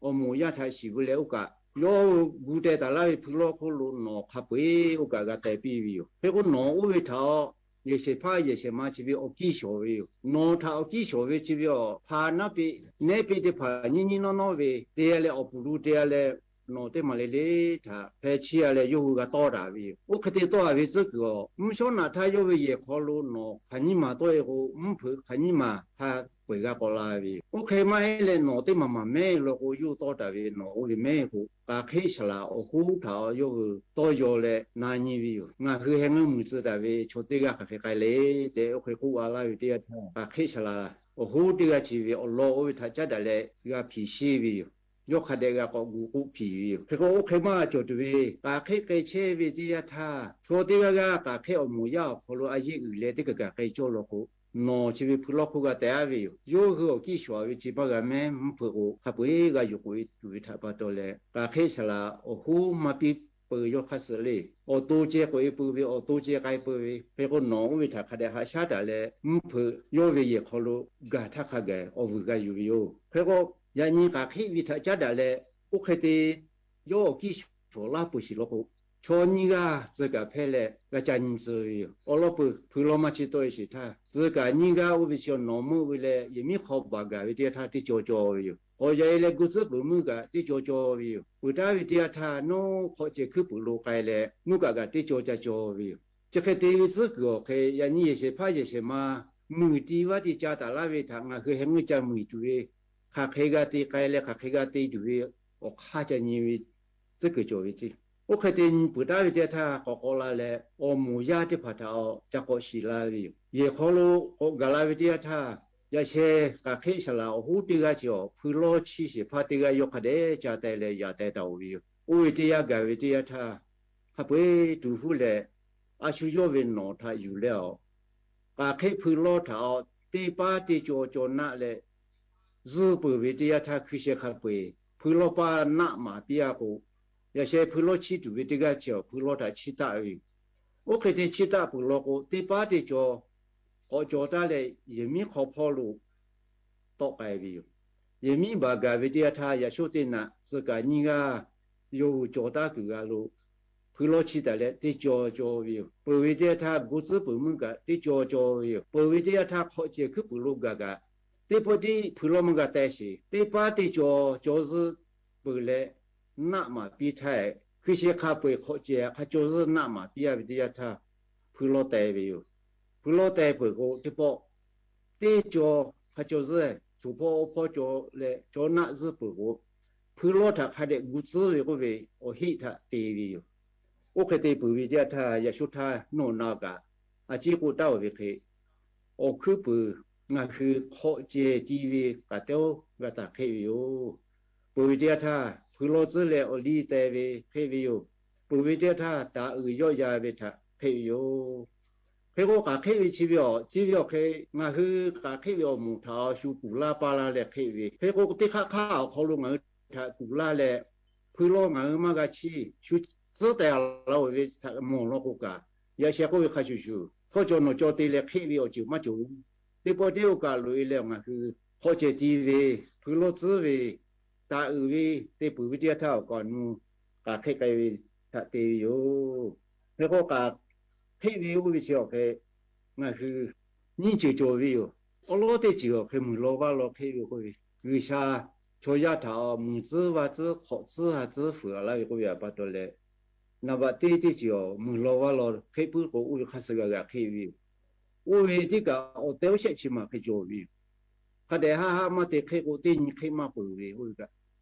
awˬ moˍ yaˇ htaꞈ shiˍ ve leh oˇ kaꞈ yawˇ hui gu teh taˍ laˇ ve hpu lawˇ hk'oˆ lo nawˬ hk'a peu-eˬ oˇ kaꞈ g'a teh piˇ ve yoˬ. Hk'e k'o nawˬ oˇ ve htaꞈ yehˬ shehˍ hpaˇ yehˬ shehˍ ma chi ve awˬ kiˇ shawˍ ve yoˬ. Nawˬ htaꞈ awˬ kiˇ shawˍ ve chi ve a hpa naˉ peˆ nehˉ peˆ teˇ hpaˍ nyiˇ nyiˇ nawˉ nawˉ ve te-a leh awˬ puˍ lo te-a leh nawˬ teˇ maˬ le le htaꞈ hpeh chiˇ-a leh yawˇ hui g'a tawˇ taˍ ve yoˬ. Oˇ hk'e te tawˇ a ve tcuhˉ kuiˬ a mvuhˇ shawˉ naꞈ htaˇ yawˇ ve yehˬ hk'aw lo nawˬ hk'aˬ nyiˇ maˬ tawˆ-e k'o mvuhˇ hpeuꞈ hk'aˬ nyiˇ maˬ hk'a peu-eˬ g'a k'awꞈ la ve yoˬ. Oˇ hk'e maˇ heˆ leh nawˬ teˇ maˬ maˬ mehˉ law k'o yawˇ hui tawˇ taˍ ve nawˬ oˇ ve mehˉ k'o k'a hk'eˆ shaˍ laˬ awˬ hoˉ htaꞈ yawˇ hui tawˇ yaw leh na nyi ve yoˬ. Ngaˬ hui heh ngeuˇ muiˬ tcuh taˍ ve chaw teˇ g'aˇ hk'aˬ hk'e k'ai le tehꞈ oˇ hk'e k'oˆ a laˇ ve teˇ yanˇ htaˇ k'a hk'eˆ shaˍ laˬ awˬ hoˉ teˇ g'aˇ chi ve awˬ lawn oˇ ve htaꞈ caˉ daꞈ leh g'a hpiˍ sheˇ ve yoˬ. Yawˇ hk'a dehꞈ g'a k'awꞈ gu k'oˆ hpiˍ ve yoˬ. Hk'e k'o oˇ hk'e maˇ cawˬ tuˬ ve k'a hk'eˆ k'ai chehˇ ve teˇ yanˇ htaˇ chaw teˇ g'aˇ g'aˇ k'a hk'eˆ awˬ moˍ yaˇ awˬ hk'aw lo a yeˆ uiˍ leh teˇ kaˬ kaˬ k'ai cawˇ law k'o nawˬ chi ve hpu lawˇ hk'oˆ g'a teh-a ve yoˬ. Yawˇ hui awˬ kiˇ shawˍ ve chi maˇ g'a mehˉ mvuhˇ hpeuꞈ k'o hk'a peu-eˬ g'a yuˬ k'oꞈ-e tuˬ ve htaꞈ pa taw leh k'a hk'eˆ shaˍ laˬ awˬ hoˉ maˇ piˇ peu yawˇ hk'aˇ suh le. Awˬ to ceh k'oꞈ-e pui ve awˬ to ceh k'ai peu ve hk'e k'o nawˬ oˇ ve htaꞈ hk'a dehꞈ haꞈ shaˉ taˍ leh mvuhˇ hpeuꞈ yawˇ ve yehˬ hk'aw lo gaˬ htaˇ hk'a gaˬ awˬ vuiˬ g'a yuˬ ve yoˬ. Hk'e k'o yaꞈ nyi k'a hk'eˆ ve htaꞈ caˉ daꞈ leh oˇ hk'e te yawˇ awˬ kiˇ shawˍ laˇ peuˬ sheˍ law k'o chaw nyiˇ g'aˇ tcuh kaˍ hpehˇ leh g'a ca nyi tcuh ve yoˬ. Awˬ lawn peuˬ hpu lawˇ maˇ chi tawˆ-e sheˍ htaˇ tcuh kaˍ nyiˇ g'aˇ oˇ ve chi nawˬ meuˆ ve leh yehˬ miˉ hk'aw baˬ gaˬ ve teˇ yanˇ htaˇ teˇ cawˇ cawˇ ve yoˬ. K'awꞈ yaꞈ-e leh gu tcuhˉ peuˬ meuˇ kaꞈ teˇ cawˇ cawˇ ve yoˬ. Peuˬ taˍ ve teˇ yanˇ htaˇ nawˬ hk'awꞈ cehˬ hkuiˉ puiˍ lo k'ai leh nuˇ kaꞈ kaꞈ teˇ cawˇ ca cawˇ ve yoˬ. Chi hk'e te ve tcuhˉ kuiˬ awˬ hk'e yaꞈ nyi yehˬ shehˍ hpaˇ yehˬ shehˍ ma muiˬ ti vaˇ ti ca taˍ laˇ ve htaꞈ ngaˬ hui heh ngeuˇ ca muiˬ tuˬ ve hk'aˬ hk'e g'a te k'ai leh hk'aˬ hk'e g'a te tuˬ ve awˬ hk'aˇ ca nyi ve tcuhˉ kuiˬ cawˬ ve ceˇ. Oˇ hk'e te peuˬ taˍ ve teˇ yanˇ htaˇ k'awꞈ k'awꞈ la leh awˬ moˍ yaˇ teˇ hpaˍ htaꞈ ca k'awꞈ shiˍ la ve yoˬ. Yehˬ hk'aw lo k'awꞈ gaˬ la ve teˇ yanˇ htaˇ yaꞈ sheh k'a hk'eˆ shaˍ laˬ awˬ hoˉ teˇ g'aˇ chi awˬ hpu lawˇ chiˇ shehˍ hpaˇ teˇ g'aˇ yawˇ hk'a dehꞈ ca teh leh yaꞈ teh taˍ-oˬ ve yoˬ. Oˇ ve teˇ yanˇ gaˬ ve teˇ yanˇ htaˇ hk'a peu-eˬ tuˬ huˉ leh a shu yawˇ ve nawˬ htaꞈ yuˬ leh a k'a hk'eˆ hpu lawˇ htaꞈ a teˇ paˉ teˇ cawˇ cawˇ naˆ leh zuhˇ peuˬ ve teˇ yanˇ htaˇ hkui sheh hk'a peu-eˬ hpu lawˇ paˇ naˆ maˍ piˇ-a k'o yaꞈ sheh hpu lawˇ chiˇ tuˬ ve teˇ g'aˇ chi awˬ hpu lawˇ htaꞈ chiˇ taˆ ve yoˬ. Oˇ hk'e te chiˇ taˆ peuˬ law k'o teˇ paˉ teˇ cawˇ k'awꞈ cawˬ taˍ leh yehˬ miˉ hk'aw hpawˇ lo tawˆ k'ai ve yoˬ. Yehˬ miˉ baˬ gaˬ ve teˇ yanˇ htaˇ yaꞈ shoˉ teˇ naꞈ tcuh kaˍ nyiˇ g'aˇ yawˇ hui cawˬ taˍ kuiˬ g'a lo hpu lawˇ chiˇ taˍ leh teˇ cawˇ cawˇ ve yoˬ. Peuˬ ve teˇ yanˇ htaˇ gu tcuhˉ peuˬ meuˇ kaꞈ teˇ cawˇ cawˇ ve yoˬ. Peuˬ ve teˇ yanˇ htaˇ hk'awꞈ cehˬ hkuiˉ puiˍ lo gaˬ kaꞈ teˇ pawˆ tiˉ hpu lawˇ maˇ g'a teh sheˍ. Teˇ paˉ teˇ cawˇ cawˇ zuhˇ peuˬ leh naˆ maˍ piˇ htaˇ hkui sheh hk'a peu-eˬ hk'awꞈ cehˬ hk'a cawˇ zuhˇ naˆ maˍ piˇ-a ve teˇ yanˇ htaˇ hpu lawˇ teh ve yoˬ. Hpu lawˇ teh peuˬ k'o teˇ pawˆ teˇ cawˇ hk'a cawˇ zuhˇ coˬ hpawˇ awˬ hpawˇ cawˬ leh cawˇ naˆ zuhˇ peuˬ k'o hpu lawˇ htaꞈ hk'a dehꞈ gu tcuhˉ ve k'oˆ ve awˬ heˆ htaꞈ te ve yoˬ. Oˇ hk'e te peuˬ ve teˇ yanˇ htaˇ yaꞈ shoˉ htaˇ nawˬ na kaꞈ a ciˉ k'oˆ taˍ-oˬ ve hk'e awˬ hkuiˉ puiˍ ngaˬ hui hk'awꞈ cehˬ ti ve k'aꞈ teˇ oˇ g'a taˍ hk'eˆ ve yoˬ. Peuˬ ve teˇ yanˇ htaˇ hpu lawˇ tcuhˉ leh awˬ liˇ teh ve hk'eˆ ve yoˬ. Peuˬ ve teˇ yanˇ htaˇ taˍ uiˍ yawˆ yan ve htaꞈ hk'eˆ ve yoˬ. Hk'e k'o, k'aˬ hk'eˆ ve chi ve awˬ, chi ve awˬ hk'e ngaˬ hui k'aˬ hk'eˆ ve awˬ moˍ htaꞈ shu kuˬ laˇ paˇ laˇ leh hk'eˆ ve. Hk'e k'o, teˇ hk'aˆ hk'aˆ awˬ hk'aw lo ngaˬ hui htaꞈ kuˬ laˇ leh, hpui lawˇ ngaˬ hui maˇ g'a chiˇ, shu tcuhˉ tehˬ laˇ-oˬ ve htaꞈ mawˬ law k'o kaꞈ, yaꞈ sheh k'oˆ ve hk'a shuˍ shuˍ, htawˇ cawˬ nawˬ cawˬ te leh hk'eˆ ve awˬ ceuˬ maˇ cawˬ. Teˇ pawˆ teˇ oˇ kaꞈ loꞈ-e leh ngaˬ hui hk'awꞈ cehˬ ti ve, hpui lawˇ tcuhˉ ve, taˍ uiˍ ve, te peuˬ ve teˇ yanˇ htaˇ awˬ kaꞈ nu k'aˬ hk'eˆ k'ai ve htaꞈ te ve yoˬ. Hk'e k'o, k'aˬ hk'eˆ ve oˇ ve chi awˬ hk'e ngaˬ hui nyiˇ ceuˬ cawˬ ve yoˬ. Awˉ lawˉ teˇ ceuˬ awˬ hk'e muiˬ law vaˇ law hk'eˆ ve k'oˆ ve, G'uiˬsha chaw yaˇ htaꞈ muiˬ tcuhˉ vaˇ tcuhˉ hk'awꞈ tcuhˉ ha tcuhˉ fuiˍ laˇ ve k'oˆ ve pa taw leh, naˍ baꞈ teˇ teˇ ceuˬ awˬ muiˬ law vaˇ law hk'eˆ puiˉ k'o, oˇ ve hk'a suh g'a g'a hk'eˆ ve yoˬ. Oˇ ve teˇ kaꞈ awˬ tehˉ awˉ shehˆ chi maˬ hk'e cawˬ ve yoˬ. Hk'a dehꞈ haˆ haˆ maˇ te hk'eˆ k'o, teˇ nyi hk'eˆ maˇ peuˬ ve, oˇ ve kaꞈ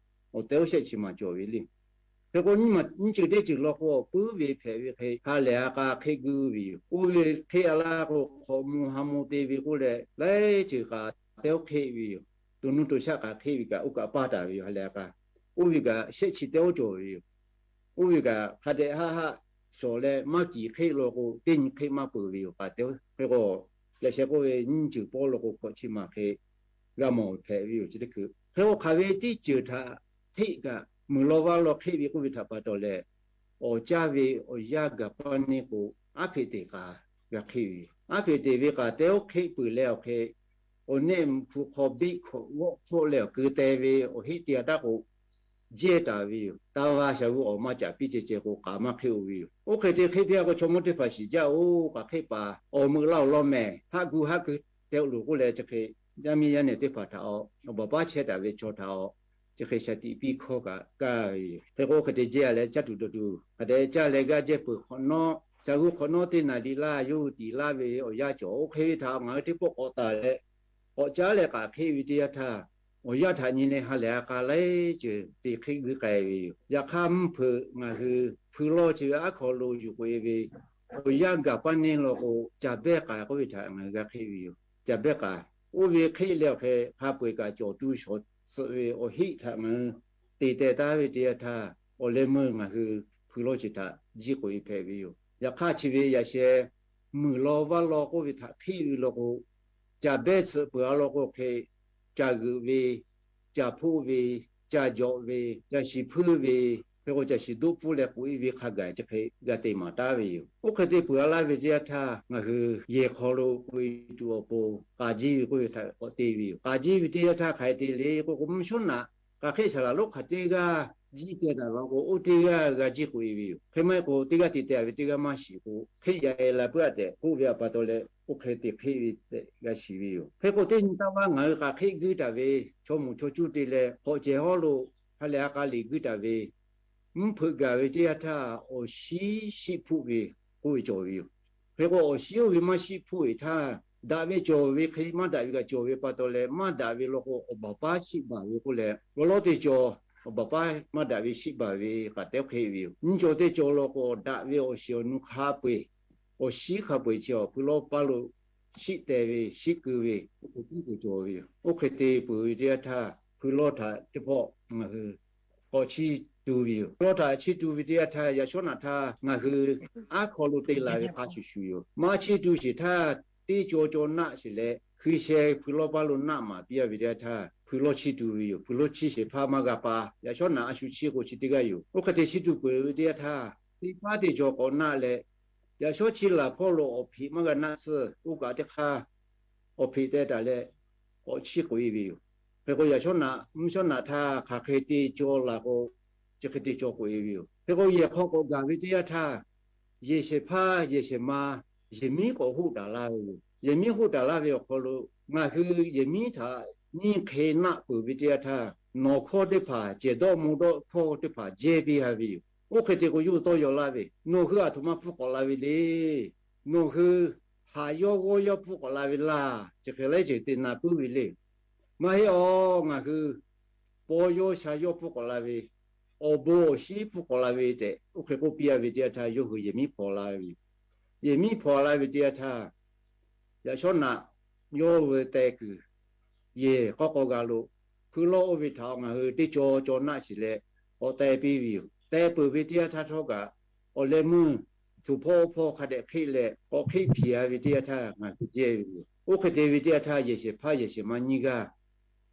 awˬ tehˉ awˉ shehˆ chi maˬ cawˬ ve le. Hk'e k'o, nyiˇ maˬ nyiˇ ceuˬ teˇ ceuˬ law k'o, awˬ puiˉ ve hpehꞈ ve hk'e ha lehˬ ha k'a hk'eˆ guiˇ ve yoˬ. Oˇ ve hk'eˆ a laˇ k'o, hk'awꞈ mvuh ha mvuh te ve k'oˆ leh, laiˉ ceuˬ k'aꞈ tehˉ awˉ hk'eˆ ve yoˬ. To nuˇ to shaˆ k'aꞈ hk'eˆ ve kaꞈ, oˇ kaꞈ paˇ taˍ ve yoˬ. Ha lehˬ ha k'a, oˇ ve kaꞈ shehˆ chi tehˉ awˉ cawˬ ve yoˬ. Oˇ ve kaꞈ hk'a dehꞈ haˆ haˆ shawˍ leh maˇ kiˍ hk'eˆ law k'o, teˇ nyi hk'eˆ maˇ peuˬ ve yoˬ. K'aꞈ tehˉ hk'e k'o, yaꞈ sheh k'oˆ ve nyiˇ ceuˬ pawˆ law k'o, hkawꞈ chi maˬ hk'e g'a mawˬ hpehꞈ ve yoˬ. Chi teˇ hkui hk'e k'o, hk'aˬ ve teˇ ceuˬ htaꞈ hk'eˆ kaꞈ muiˬ law vaˇ law hk'eˆ ve k'oˆ ve htaꞈ pa taw leh, awˬ caˇ ve awˬ yanˇ gaˬ paˇ neˇ k'o, aˉ hpeꞈ teꞈ k'a g'a hk'eˆ ve yoˬ. Aˉ hpeꞈ teꞈ ve k'aꞈ tehˉ awˉ hk'eˆ peuˬ leh awˬ hk'e, awˬ nehˆ hpu hk'aw beˆ hkawꞈ g'awˆ hk'awˆ leh awˬ keu teh ve awˬ heˆ te a taˇ k'o, jehˇ taˍ ve yoˬ. Taˇ vaˇ sha vuˇ awˬ maˇ caꞈ piˇ ceh ceh k'o, k'aꞈ maˇ hk'eˆ-oˬ ve yoˬ. Oˇ hk'e te hk'eˆ piˇ a k'o, chaw mawˇ teˇ hpaˍ shiˍ jaˇ-oˬ, k'aˬ hk'eˆ paˍ awˬ meuꞈ laˇ awˬ lawn mehˍ, haˆ gu haˆ keu teh-o loˬ k'oˆ leh, chi hk'e yaˇ miˇ yaˇ nehˬ teˇ hpaˍ htaꞈ awˬ baˬ paˉ chehˇ taˍ ve chaw htaꞈ awˬ chi hk'e shaˍ tiꞈ piˇ hkawˇ kaꞈ kaˇ ve yoˬ. Hk'e k'o, hk'e te jehˇ a leh caˇ tuˬ dawˬ tuˬ hk'a dehꞈ caˇ leh g'aˇ jehˇ peuˬ hk'awꞈ nawˉ, sha vuˇ hk'awꞈ nawˉ teˇ naˍ riˍ laˇ, yawˇ hui tiꞈ laˇ ve awˬ yanˇ cawˬ. Oˇ hk'e ve htaꞈ ngaˬ hui teˇ pawˆ k'awꞈ taˍ leh, k'awꞈ caˉ leh k'aꞈ hk'eˆ ve teˇ yanˇ htaˇ, awˬ yanˇ htaꞈ nyi leh ha lehˬ ha k'a laiˉ ceuˬ te hk'eˆ guiˇ k'ai ve yoˬ. Yaꞈ hk'aˇ, mvuhˇ hpeuꞈ ngaˬ hui hpui lawˇ chi ve aˉ hkaw lo yuˬ k'oꞈ-e ve awˬ yanˇ gaˬ paˇ neˇ law k'o, caˍ behˇ k'aˍ k'oˆ ve htaꞈ ngaˬ hui g'a hk'eˆ ve yoˬ. Caˍ behˇ k'aˍ, oˇ ve hk'eˆ leh awˬ hk'e hk'a peu-eˬ kaꞈ cawˬ tu shawˍ tsuhꞈ ve awˬ heˆ htaꞈ ngaˬ hui te teh taˉ ve teˇ yanˇ htaˇ, awˬ leh meuˇ ngaˬ hui hpui lawˇ chi htaꞈ jiˇ k'oꞈ-e hpehꞈ ve yoˬ. Yaꞈ hk'aˇ, chi ve yaꞈ sheh muiˬ law vaˇ law k'oˆ ve htaꞈ hk'eˆ ve law k'o, caˍ behˇ tsuhꞈ peuˬ a law k'o hk'e, caˬ g'euꞈ ve, caˬ hpoˆ ve, caˬ jawꞈ ve, caˬ shiˍ hpuiˇ ve, hk'e k'o caˬ shiˍ doˆ pfuhˇ leh k'oꞈ-e ve hk'a gaˬ chi hk'e g'a te maˍ taˉ ve yoˬ. Oˇ hk'e te peuˬ a laˇ ve teˇ yanˇ htaˇ, ngaˬ hui yehˬ hk'aw lo k'oꞈ-e tuˬ awˬ pon k'aˍ jiˇ ve k'oˆ ve htaꞈ k'awꞈ te ve yoˬ. K'aˍ jiˇ ve teˇ yanˇ htaˇ hk'aˬ hk'e te le k'oˆ k'o, mvuhˇ shawˉ naꞈ k'aˬ hk'eˆ shaˍ laꞈ lonˉ hk'aˬ teˇ g'aˇ jiˇ teh taˍ law k'o, oˇ teˇ g'aˇ g'a jiˇ k'oꞈ-e ve yoˬ. Hk'e maˇ heˆ k'o, teˇ g'aˇ te teh ve teˇ g'aˇ maˇ shiˍ k'o, hk'eˆ yaꞈ-e la puiˉ-a tehꞈ k'oˆ ve pa taw leh, oˇ hk'e te hk'eˆ ve tehꞈ g'a shiˍ ve yoˬ. Hk'e k'o, teˇ nyi taˇ vaˇ ngaˬ hui k'aˬ hk'eˆ guiˇ taˍ ve, chaw moˍ chaw cuˇ te leh hk'awꞈ cehˬ hawˉ lo ha lehˬ ha k'a liꞈ guiˇ taˍ ve, mvuhˇ hpeuꞈ gaˬ ve teˇ yanˇ htaˇ, awˬ shiˉ shiˆ hpuˆ ve k'oˆ ve cawˬ ve yoˬ. Hk'e k'o, awˬ shiˉ oˇ ve maˇ shiˆ hpuˆ-eˬ htaˇ, daꞈ ve cawˬ ve hk'e maˇ daꞈ ve kaꞈ cawˬ ve pa taw leh, maˇ daꞈ ve law k'o, awˬ baˬ paˉ shiˆ baˬ ve k'oˆ leh, awˉ lawˉ teˇ cawˬ awˬ baˬ paˉ maˇ daꞈ ve shiˆ baˬ ve k'aꞈ tehˉ hk'eˆ ve yoˬ. Nyiˇ cawˬ teˇ cawˬ law k'o, daꞈ ve awˬ shiˍ awˬ nu hk'a peu-eˬ, awˬ shiˉ hk'a peu-eˬ chi awˬ hpui lawˇ paˇ lo shiˆ teh ve, shiˆ keu ve, oˇ hk'e tiˉ te cawˬ ve yoˬ. Oˇ hk'e te peuˬ ve teˇ yanˇ htaˇ, hpui lawˇ htaꞈ teˇ pawˆ ngaˬ hui k'awꞈ chiˇ tu ve yoˬ. Hpui lawˇ htaꞈ chiˇ tu ve teˇ yanˇ htaˇ, yaꞈ shawˉ naꞈ htaˇ ngaˬ hui aˉ hk'aw lo te laˬ ve hk'a shuˍ shuˍ yoˬ. Maˇ chiˇ tu sheˍ htaˇ, teˇ cawˬ cawˬ naˆ sheˍ leh, hkui sheh hpui lawˇ paˇ lo naˆ maˍ piˇ a ve teˇ yanˇ htaˇ, hpui lawˇ chiˇ tu ve yoˬ. Hpui lawˇ chiˇ sheˍ hpaˇ maˇ g'a pa. Yaꞈ shawˉ naꞈ a shu chiˇ k'o chi teˇ g'aˇ yoˬ. Oˇ hk'e te chiˇ tu peuˬ ve teˇ yanˇ htaˇ, teˇ paˉ teˇ cawˬ k'awꞈ naˆ leh, yaꞈ shawˉ chi laˬ hpawˇ lo awˬ hpeꞈ maˇ g'a naˆ tsuhˇ, oˇ kaꞈ teˇ hk'aˇ awˬ hpeꞈ teh taˍ leh, k'awꞈ chiˇ k'oꞈ-e ve yoˬ. Hk'e k'o, yaꞈ shawˉ naꞈ, mvuhˇ shawˉ naꞈ htaˇ hk'aˬ hk'e te cawˬ laˬ k'o, chi hk'e te cawˬ k'oꞈ-e ve yoˬ. Hk'e k'o, yehˬ hk'aw k'awꞈ gaˬ ve teˇ yanˇ htaˇ, yehˬ shehˍ hpaˇ yehˬ shehˍ ma yehˬ miˉ k'awꞈ hoˆ taˍ laˇ ve yoˬ. Yehˬ miˉ hoˆ taˍ laˇ ve awˬ hk'aw lo, ngaˬ hui yehˬ miˉ htaꞈ nyiˇ hk'e naˆ peuˬ ve teˇ yanˇ htaˇ, nawˬ hkawˇ teˇ hpaˍ, cehˬ dawˆ mvuh dawˆ hkawˇ teˇ hpaˍ jehˇ piˇ a ve yoˬ. Oˇ hk'e te k'o, yawˇ hui tawˇ yaw laˇ ve, Nawˬ hui aˬ htoꞈ ma hpfuhˇ k'awꞈ la ve le. Nawˬ hui haꞈ yawˇ g'awˇ yawˇ hpfuhˇ k'awꞈ la ve laˇ. Chi hk'e laiˉ ceuˬ te na puiˉ ve le. Maˇ heˆ awˬ, ngaˬ hui paw yawˇ sha yawˇ hpfuhˇ k'awꞈ la ve, awˬ bon awˬ shiˉ hpfuhˇ k'awꞈ la ve tehꞈ, oˇ hk'e k'oˆ piˇ a ve teˇ yanˇ htaˇ, yawˇ hui yehˬ miˉ hpaw la ve yoˬ. Yehˬ miˉ hpaw la ve teˇ yanˇ htaˇ, yaꞈ shawˉ naꞈ yawˇ hui teh kuiˬ yehˬ k'awˇ k'aw g'a lo, hpui lawˇ oˇ ve htaꞈ ngaˬ hui teˇ cawˬ cawˬ naˆ sheˍ leh k'awꞈ teh piˇ ve yoˬ. Teh peuˬ ve teˇ yanˇ htaˇ htawˇ kaꞈ, awˬ leh meuˇ co hpawˇ hpawˇ hk'a dehꞈ hk'eˆ leh k'awꞈ hk'eˆ hpiˍ a ve teˇ yanˇ htaˇ ngaˬ hui jehˇ ve yoˬ. Oˇ hk'e te ve teˇ yanˇ htaˇ yehˬ shehˍ hpaˇ yehˬ shehˍ ma nyiˇ g'aˇ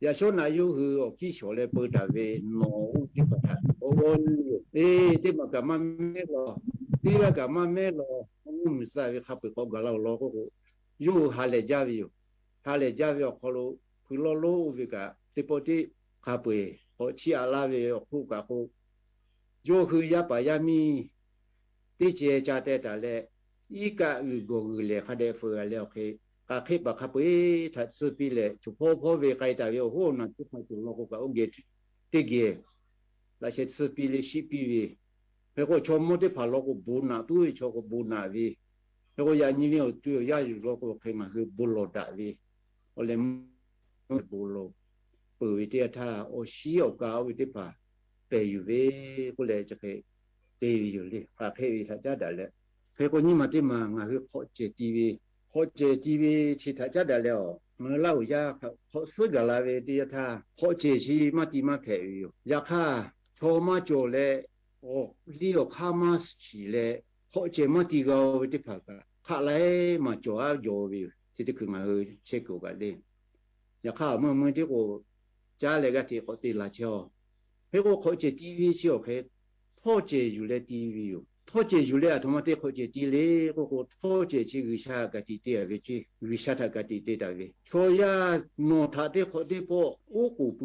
yaꞈ shawˉ naꞈ yawˇ hui awˬ kiˇ shawˍ leh peu daꞈ ve nawˬ oˇ teˇ hpaˍ htaꞈ awˬ g'awˇ nyi yoˬ. Eˬ, teˇ maˬ kaꞈ maˇ mehˉ law, teˇ g'aˇ kaꞈ maˇ mehˉ law, mvuhˇ miˬ tcuh ve hk'a peu-eˬ k'awꞈ gaˬ la awˬ lawn k'oˆ k'o, yawˇ hui ha lehˬ jaˇ ve yoˬ. Ha lehˬ jaˇ ve awˬ hk'aw lo hpui lawˇ lonˉ oˇ ve kaꞈ teˇ pawˆ tiˉ hk'a peu-eˬ k'awꞈ chiˇ aꞈ laˇ ve awˬ hk'oˆ kaꞈ k'o, yawˇ hui yaˇ paˍ yaˇ miˇ teˇ ceh ca teh taˍ leh, iˉ kaˆ g'uiˬ gawˬ g'uiˬ lehˬ hk'a dehꞈ feuˍ a leh awˬ hk'e, k'a hk'eˆ paˍ hk'a peu-eˬ htaꞈ tsuhˇ piˇ leh, co hpawˇ hpawˇ ve k'ai taˍ ve awˬ hoˉ awˬ naˬ teˇ hpaˍ cawˬ law k'o kaꞈ oˇ geh teˇ geh laꞈ sheh tsuhˇ piˇ leh shiˆ piˇ ve, hk'e k'o chaw mawˇ teˇ hpaˍ law k'o bon naꞈ, puiˉ ve chaw k'o bon naꞈ ve, hk'e k'o yaꞈ nyi ve awˬ co awˬ yaˇ yuˬ law k'o hk'e ngaˬ hui bon lawˬ daꞈ ve, awˬ lehˬ bon lawˬ peuˬ ve teˇ yanˇ htaˇ awˬ shiˉ awˬ ka oˇ ve teˇ hpaˍ pehˬ yuˬ ve k'oˆ leh chi hk'e te ve yoˬ le. K'a hk'eˆ ve htaꞈ caˉ daꞈ leh, hk'e k'o nyiˇ maˬ teˇ maˬ ngaˬ hui hk'awꞈ cehˬ ti ve, hk'awꞈ cehˬ ti ve chi htaꞈ caˉ daꞈ leh, ngaˬ hui Laˇ huˍ yaˇ hk'awꞈ suhˉ gaˬ la ve teˇ yanˇ htaˇ hk'awꞈ cehˬ chi maˇ ti maˇ hpehꞈ ve yoˬ. Yaꞈ hk'aˇ chaw maˇ cawˬ leh, awˬ liˇ awˬ hk'aˇ maˇ shiˍ leh, hk'awꞈ cehˬ maˇ ti g'a-o ve teˇ hpaˍ kaꞈ hk'aˆ laiˉ maˬ cawˬ aˉ jawˬ ve yoˬ. Chi teˇ hkui ngaˬ hui chehˇ kuiˬ kaꞈ le. Yaꞈ hk'aˇ meuˇ meuˇ tiˉ k'o, caˉ leh g'aˇ hteꞈ k'awꞈ te la chehˇ-oˬ. Hk'e k'o hk'awꞈ cehˬ ti ve chi awˬ hk'e htawˇ cehˬ yuˬ leh ti ve yoˬ. Htawˇ cehˬ yuˬ leh aˬ htoꞈ ma te hk'awꞈ cehˬ ti le k'oˆ k'o, htawˇ cehˬ chi G'uiˬsha kaꞈ tiꞈ te a ve ceˇ, G'uiˬsha htaꞈ kaꞈ tiꞈ te taˍ ve. Chaw yaˇ nawˬ htaꞈ teˇ hk'awꞈ teˇ pawˆ oˉ k'oˍ pui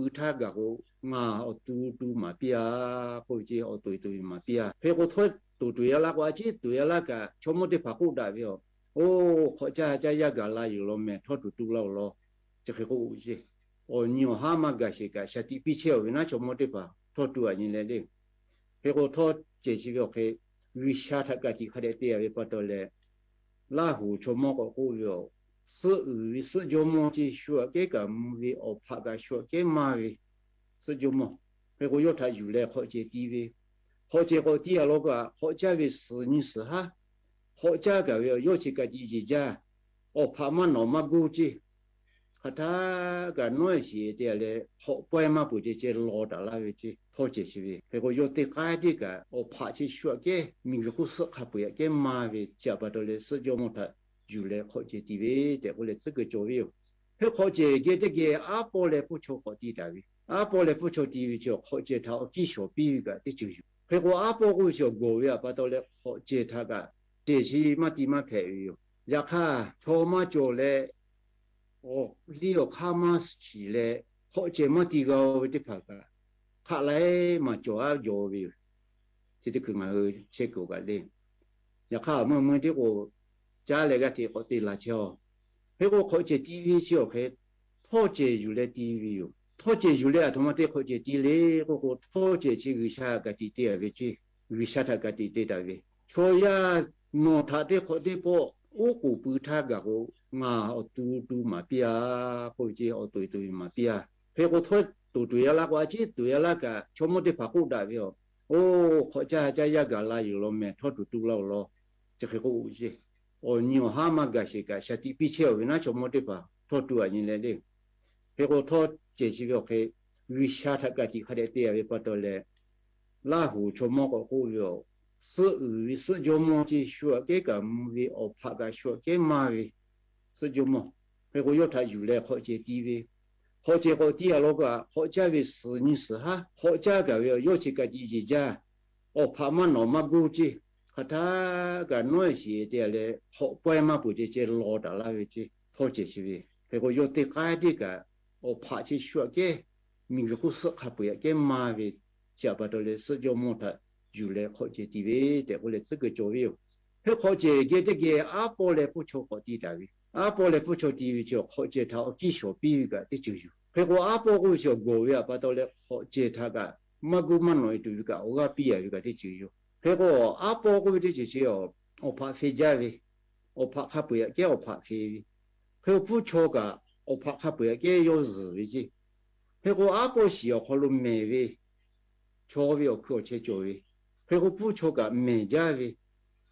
htaˇ gaˬ k'o, ngaˬ awˬ tu tu maˍ piˇ-a k'oˆ ve ceˇ, awˬ to e to maˍ piˇ-a. Hk'e k'o htawˇ toˍ tuˬ yaˇ laˇ k'o, a ciˉ tuˬ yaˇ laˇ kaꞈ chaw mawˇ teˇ hpaˍ k'oˆ daꞈ ve yoˬ. Oˇ, hk'awꞈ caˇ caˇ yaˇ gaˬ la yoˬ law mehˬ, htawˇ tuˬ tu laˇ-oˬ law. Chi hk'e k'oˆ ceˇ. Awˬ nyi awˬ haˉ maˇ gaˬ sheˍ kaꞈ shaˍ tiꞈ piˇ chehˇ-oˬ ve naˉ, chaw mawˇ teˇ hpaˍ htawˇ tuˬ aꞈ nyi leh le. Hk'e k'o htawˇ cehˬ chi ve awˬ hk'e G'uiˬsha htaꞈ kaꞈ tiꞈ hk'a dehꞈ te a ve pa taw leh, Laˇ huˍ chaw mawˇ k'awꞈ k'oˆ ve yoˬ. Suhˆ uiˍ ve suhˆ jawˇmawˇ ceˇ shu aꞈ kehˉ kaꞈ mvuh ve, awˬ hpaꞈ kaꞈ shu aꞈ kehˉ maˇ ve suhˆ jawˇmawˇ. Hk'e k'o yawˇ htaꞈ yuˬ leh hk'awꞈ cehˬ ti ve, hk'awꞈ cehˬ k'awꞈ ti a law kaꞈ hk'awꞈ caˇ ve suhˍ nyi suhˍ haˉ, hk'awꞈ caˇ kaꞈ ve yawˇ chi ka tiꞈ yeˬ jaˇ, awˬ hpaꞈ maˇ nawꞈ maˇ goˇ ceˇ. Hk'aˬ htaˇ kaꞈ nawˉ shiˍ te a leh hk'awꞈ pawehˇ maˇ peuˬ ceh ceh law taˍ laˇ ve ceˇ, htawˇ cehˬ chi ve. Hk'e k'o yawˇ teˇ k'aˉ tiˉ kaꞈ awˬ hpaꞈ chi shu aꞈ kehˉ, miˬguiˬ hk'oˆ suhˆ hk'a peu-eˬ aꞈ kehˉ maˇ ve chi aꞈ pa taw leh suhˆ jawˇmawˇ htaꞈ yuˬ leh hk'awꞈ cehˬ ti ve tehꞈ k'oˆ leh tcuhˉ kuiˬ cawˬ ve yoˬ. Hk'e hk'awꞈ cehˬ geh teˇ geh aˉ pawˇ leh hpawˇ chaw k'awꞈ ti taˍ ve, aˉ pawˇ leh hpawˇ chaw ti ve chi hk'awꞈ cehˬ htaꞈ awˬ kiˇ shawˍ piˇ ve kaꞈ teˇ ceuˬ yoˬ. Hk'e k'o aˉ pawˇ k'oˆ ve chi awˬ gawˬ ve aꞈ pa taw leh hk'awꞈ cehˬ htaꞈ kaꞈ cehˬ chi maˇ ti maˇ hpehꞈ ve yoˬ. Yaꞈ hk'aˇ chaw maˇ cawˬ leh, awˬ liˇ awˬ hk'aˇ maˇ shiˍ leh, hk'awꞈ cehˬ maˇ ti g'a-o ve teˇ hpaˍ kaꞈ hk'aˆ laiˉ maˬ cawˬ aˉ jawˬ ve yoˬ. Chi teˇ hkui ngaˬ hui chehˇ kuiˬ kaꞈ le. Yaꞈ hk'aˇ meuˇ meuˇ tiˉ k'o, caˉ leh g'aˇ hteꞈ k'awꞈ te la chehˇ-oˬ. Hk'e k'o hk'awꞈ cehˬ ti ve chi awˬ hk'e htawˇ cehˬ yuˬ leh ti ve yoˬ. Htawˇ cehˬ yuˬ leh aˬ htoꞈ ma te hk'awꞈ cehˬ ti le k'oˆ k'o, htawˇ cehˬ chi G'uiˬsha kaꞈ tiꞈ te a ve ceˇ, G'uiˬsha htaꞈ kaꞈ tiꞈ te taˍ ve. Chaw yaˇ nawˬ htaꞈ teˇ hk'awꞈ teˇ pawˆ oˉ k'oˍ pui htaˇ gaˬ k'o, ngaˬ awˬ tu tu maˍ piˇ-a k'oˆ ve ceˇ, awˬ to e to maˍ piˇ-a. Hk'e k'o htawˇ toˍ tuˬ yaˇ laˇ k'o, a ciˉ tuˬ yaˇ laˇ kaꞈ chaw mawˇ teˇ hpaˍ k'oˆ daꞈ ve yoˬ. Oˇ, hk'awꞈ caˇ caˇ yaˇ gaˬ la yoˬ law mehˬ, htawˇ tuˬ tu laˇ-oˬ law. Chi hk'e k'oˆ ceˇ. Awˬ nyi awˬ haˉ maˇ gaˬ sheˍ kaꞈ shaˍ tiꞈ piˇ chehˇ-oˬ ve naˉ, chaw mawˇ teˇ hpaˍ htawˇ tuˬ aꞈ nyi leh le. Hk'e k'o htawˇ cehˬ chi ve awˬ hk'e G'uiˬsha htaꞈ kaꞈ tiꞈ hk'a dehꞈ te a ve pa taw leh, Laˇ huˍ chaw mawˇ k'awꞈ k'oˆ ve yoˬ. Suhˆ uiˍ ve suhˆ jawˇmawˇ ceˇ shu aꞈ kehˉ kaꞈ mvuh ve, awˬ hpaꞈ kaꞈ shu aꞈ kehˉ maˇ ve suhˆ jawˇmawˇ. Hk'e k'o yawˇ htaꞈ yuˬ leh hk'awꞈ cehˬ ti ve, hk'awꞈ cehˬ k'awꞈ ti a law kaꞈ hk'awꞈ caˇ ve suhˍ nyi suhˍ haˉ, hk'awꞈ caˇ kaꞈ ve yawˇ chi ka tiꞈ yeˬ jaˇ, awˬ hpaꞈ maˇ nawꞈ maˇ goˇ ceˇ. Hk'aˬ htaˇ kaꞈ nawˉ shiˍ te a leh hk'awꞈ pawehˇ maˇ peuˬ ceh ceh law taˍ laˇ ve ceˇ, htawˇ cehˬ chi ve. Hk'e k'o yawˇ teˇ k'aˉ tiˉ kaꞈ awˬ hpaꞈ chi shu aꞈ kehˉ, miˬguiˬ hk'oˆ suhˆ hk'a peu-eˬ aꞈ kehˉ maˇ ve, chi aꞈ pa taw leh suhˆ jawˇmawˇ htaꞈ yuˬ leh hk'awꞈ cehˬ ti ve tehꞈ k'oˆ leh tcuhˉ kuiˬ cawˬ ve yoˬ. Hk'e hk'awꞈ cehˬ geh teˇ geh aˉ pawˇ leh hpawˇ chaw k'awꞈ ti taˍ ve, aˉ pawˇ leh hpawˇ chaw ti ve chi hk'awꞈ cehˬ htaꞈ awˬ kiˇ shawˍ piˇ ve kaꞈ teˇ ceuˬ yoˬ. Hk'e k'o aˉ pawˇ k'oˆ ve chi awˬ gawˬ ve aꞈ pa taw leh hk'awꞈ cehˬ htaꞈ kaꞈ maˇ guˇ maˇ nawꞈ e tuˬ ve kaꞈ awˬ g'aˇ piˇ a ve kaꞈ teˇ ceuˬ yoˬ. Hk'e k'o aˉ pawˇ k'oˆ ve teˇ ceuˬ chi awˬ hpaꞈ hpe jaˇ ve, awˬ hpaꞈ hk'a peu-eˬ aꞈ kehˉ awˬ hpaꞈ hpe ve, hk'e k'o hpfuhˇ chaw kaꞈ awˬ hpaꞈ hk'a peu-eˬ aꞈ kehˉ yawˇ zuhˬ ve ceˇ. Hk'e k'o aˉ pawˇ shiˍ awˬ hk'aw lo mehˬ ve chaw ve awˬ hkui awˬ chehˇ cawˬ ve, hk'e k'o hpfuhˇ chaw kaꞈ mehˬ jaˇ ve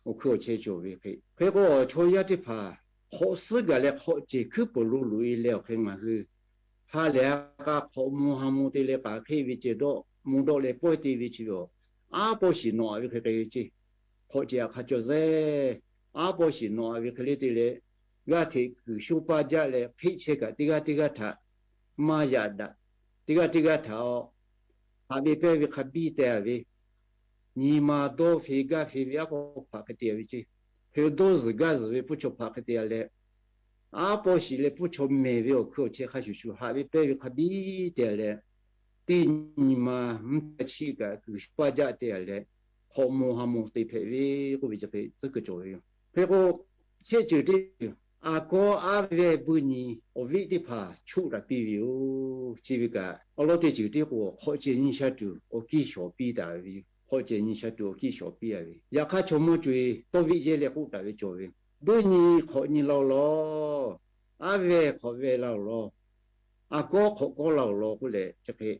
awˬ hkui awˬ chehˇ cawˬ ve hk'e, hk'e k'o chaw yaˇ teˇ hpaˍ hk'awꞈ suhˉ gaˬ leh hk'awꞈ cehˬ hkuiˉ peuˬ lo loꞈ e leh awˬ hk'e ngaˬ hui ha lehˬ ha k'a hk'awꞈ mvuh ha mvuh te leh k'aꞈ hk'eˆ ve ceh dawˆ mvuh dawˆ leh pawehˇ te ve chi ve yoˬ. Aˉ pawˇ shiˍ nawꞈ a ve hk'e k'ai ve ceˇ. hk'awꞈ ceh aꞈ hk'a cawˬ zeˇ. Aˉ pawˇ shiˍ nawꞈ a ve hk'e le te leh, g'aˇ hteꞈ kuiˬ sho paˇ jaˆ leh hpeˆ chehˇ kaꞈ teˇ g'aˇ teˇ g'aˇ htaꞈ maˇ yaꞈ daꞈ. Teˇ g'aˇ teˇ g'aˇ htaꞈ a haꞈ ve pehnˇ ve hk'a biˇ teh a ve, nyi ma dawˇ fe gaˇ fe ve aˉ pawˇ hpaꞈ hk'e te a ve ceˇ. Hk'e dawˇ zuhˬ gaˇ zuhˬ ve puˇ chaw hpaꞈ hk'e te a leh, aˉ pawˇ shiˍ leh puˇ chaw mehˬ ve awˬ hkui awˬ chehˇ hk'a shuˍ shuˍ haꞈ ve pehnˇ ve hk'a biˇ teh a leh, teˇ nyi ma mvuhˇ taˇ chiˆ kaꞈ kuiˬ sho paˇ jaˆ teh a leh, hk'awꞈ moˍ ha moˍ te hpehꞈ ve k'oˆ ve chi hk'e tcuhˉ kuiˬ cawˬ ve yoˬ. Hk'e k'o, shehˆ ceuˬ teˇ ceuˬ, a kawˉ aˉ vehˇ buiˇ nyi awˬ viˉ teˇ hpaˍ choˆ taˍ piˇ ve yoˬ. Chi ve kaꞈ awˬ lawn teˇ ceuˬ teˇ k'o, hk'awꞈ ceh nyi sha tuˬ awˬ kiˇ shawˍ piˇ taˍ ve yoˬ. Hk'awꞈ ceh nyi sha tuˬ awˬ kiˇ shawˍ piˇ a ve, yaꞈ hk'aˇ chaw mawˇ co-e tawˇ viˆ yehˇ leh k'oˆ taˍ ve cawˬ ve, buiˇ nyi hk'awꞈ nyi la-oˬ lawˬ, aˉ vehˇ hk'awꞈ vehˇ la-oˬ lawˬ, a kawˉ hk'awꞈ kawˉ la-oˬ lawˬ k'oˆ leh chi hk'e,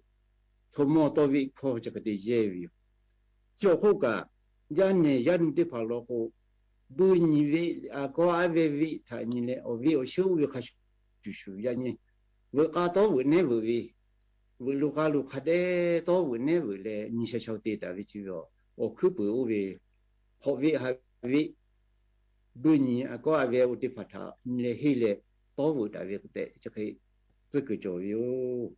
chaw mawˇ tawˇ viˆ hkawˇ chi hk'e te yehˇ ve yoˬ. Chi awˬ hk'oˆ kaꞈ, yaˇ nehˬ yaˇ nu teˇ hpaˍ law k'o, buiˇ nyi viˆ, a kawˉ aˉ vehˇ viˆ htaꞈ nyi leh awˬ viˉ awˬ sheuˉ oˇ ve hk'a shuˍ shuˍ yaꞈ nyi, veuꞈ k'a tawˉ veuꞈ nehˉ veuꞈ ve, veuꞈ lo k'a lo hk'a dehꞈ tawˉ veuꞈ nehˉ veuꞈ leh nyi sha sha te taˍ ve chi ve, awˬ hkuiˉ puiˍ oˇ ve hk'awꞈ viˆ ha viˆ, buiˇ nyi a kawˉ aˉ vehˇ oˇ teˇ hpaˍ htaꞈ nyi leh henˇ leh tawˉ veuꞈ taˍ ve tehꞈ chi hk'e tcuhˉ kuiˬ cawˬ ve yoˬ.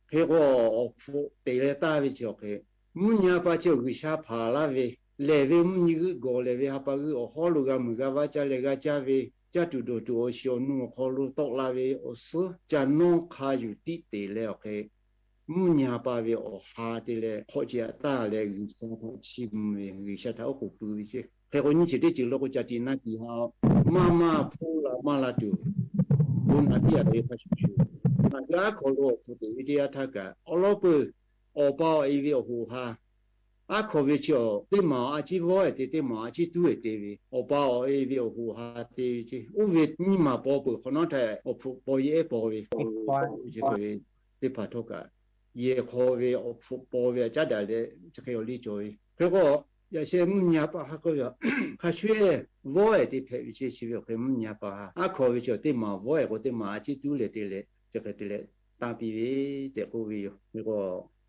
Hk'e k'o, awˬ hpfuhˆ te leh taˇ ve chi awˬ hk'e, mvuhˇ nyi a pa chi awˬ G'uiˬsha hpanˍ laˇ ve, lehˬ ve mvuhˇ nyi g'euˆ gawˬ lehˬ ve ha pa g'euˆ awˬ hawˉ lo g'a muiˬ g'a vaˇ caˇ leh g'a caˇ ve, caˇ tuˬ dawˬ tuˬ awˬ shiˍ awˬ nu awˬ hk'aw lo tawˆ la ve awˬ suhˉ ca nawˇ hk'a yuˬ tiˆ te leh awˬ hk'e, mvuhˇ nyi a pa ve awˬ ha te leh hk'awꞈ ceh aꞈ taˇ leh G'uiˬsha htaꞈ chiˇ mvuh ve, G'uiˬsha htaꞈ oˉ k'oˍ pui ve ceˇ. Hk'e k'o nyiˇ ceuˬ teˇ ceuˬ lo k'o ca tiꞈ na tiꞈ ha, maˇ maˇ hpuˇ la maˇ la tuˬ, bon naꞈ piˇ a ve hk'a shuˍ shuˍ, ngaˬ hui aˉ hkaw lo awˬ hpfuhˆ te ve teˇ yanˇ htaˇ kaꞈ awˬ lawn peuˬ, awˬ pa awˬ e ve awˬ hoꞈ ha, aˉ hkaw ve chi awˬ teˇ maˬ awˬ a ciˉ vawˇ ehˍ te, teˇ maˬ awˬ a ciˉ tuˉ ehˍ te ve, awˬ pa awˬ e ve awˬ hoꞈ ha te ve ceˇ. Oˇ ve nyiˇ maˬ paw peuˬ hk'awꞈ nawˉ htaˇ awˬ hpfuhˆ paw yehˇ paw ve, teˇ hpaˍ htawˇ kaꞈ, yehˬ hk'aw ve awˬ hpfuhˆ paw ve aꞈ caˉ daꞈ leh chi hk'e awˬ liˇ cawˬ ve. Hk'e k'o, yaꞈ sheh mvuhˇ nyi a pa ha k'oˆ ve, hk'a shuˍ vawˇ ehˍ te hpehꞈ ve ceˇ. Chi ve awˬ hk'e mvuhˇ nyi a pa ha aˉ hkaw ve chi awˬ teˇ maˬ vawˇ ehˍ k'o teˇ maˬ a ciˉ tuˉ leh te leh chi hk'e te leh tanˇ piˇ ve tehꞈ k'oˆ ve yoˬ. Hk'e k'o,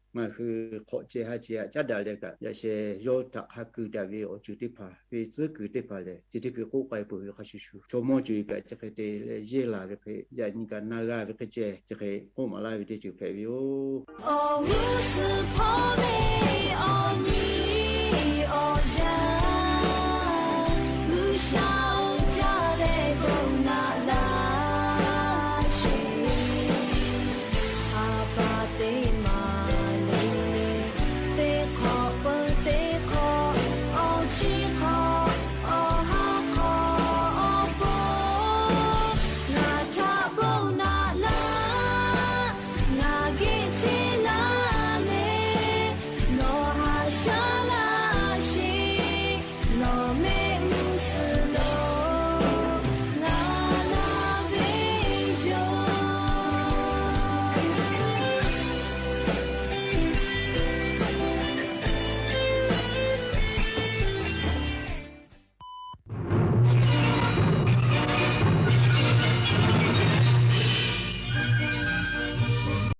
ngaˬ hui hk'awꞈ ceh ha ceh aꞈ caˉ daꞈ leh kaꞈ, yaꞈ sheh yawˇ htaꞈ hk'a keu daꞈ ve awˬ ceuˬ teˇ hpaˍ ve tcuhˉ kuiˬ teˇ hpaˍ lehˬ, chi teˇ hkui k'oˆ k'ai peuˬ ve hk'a shuˍ shuˍ, chaw mawˇ co-e kaꞈ chi hk'e te leh yehˇ laˬ ve hk'e, yaꞈ nyi kaꞈ na g'a ve hk'e ceh chi hk'e k'oˆ maˍ laˇ ve teˇ ceuˬ hpehꞈ ve yoˬ. Awˬ g'uˇ suhˍ hpawˇ ve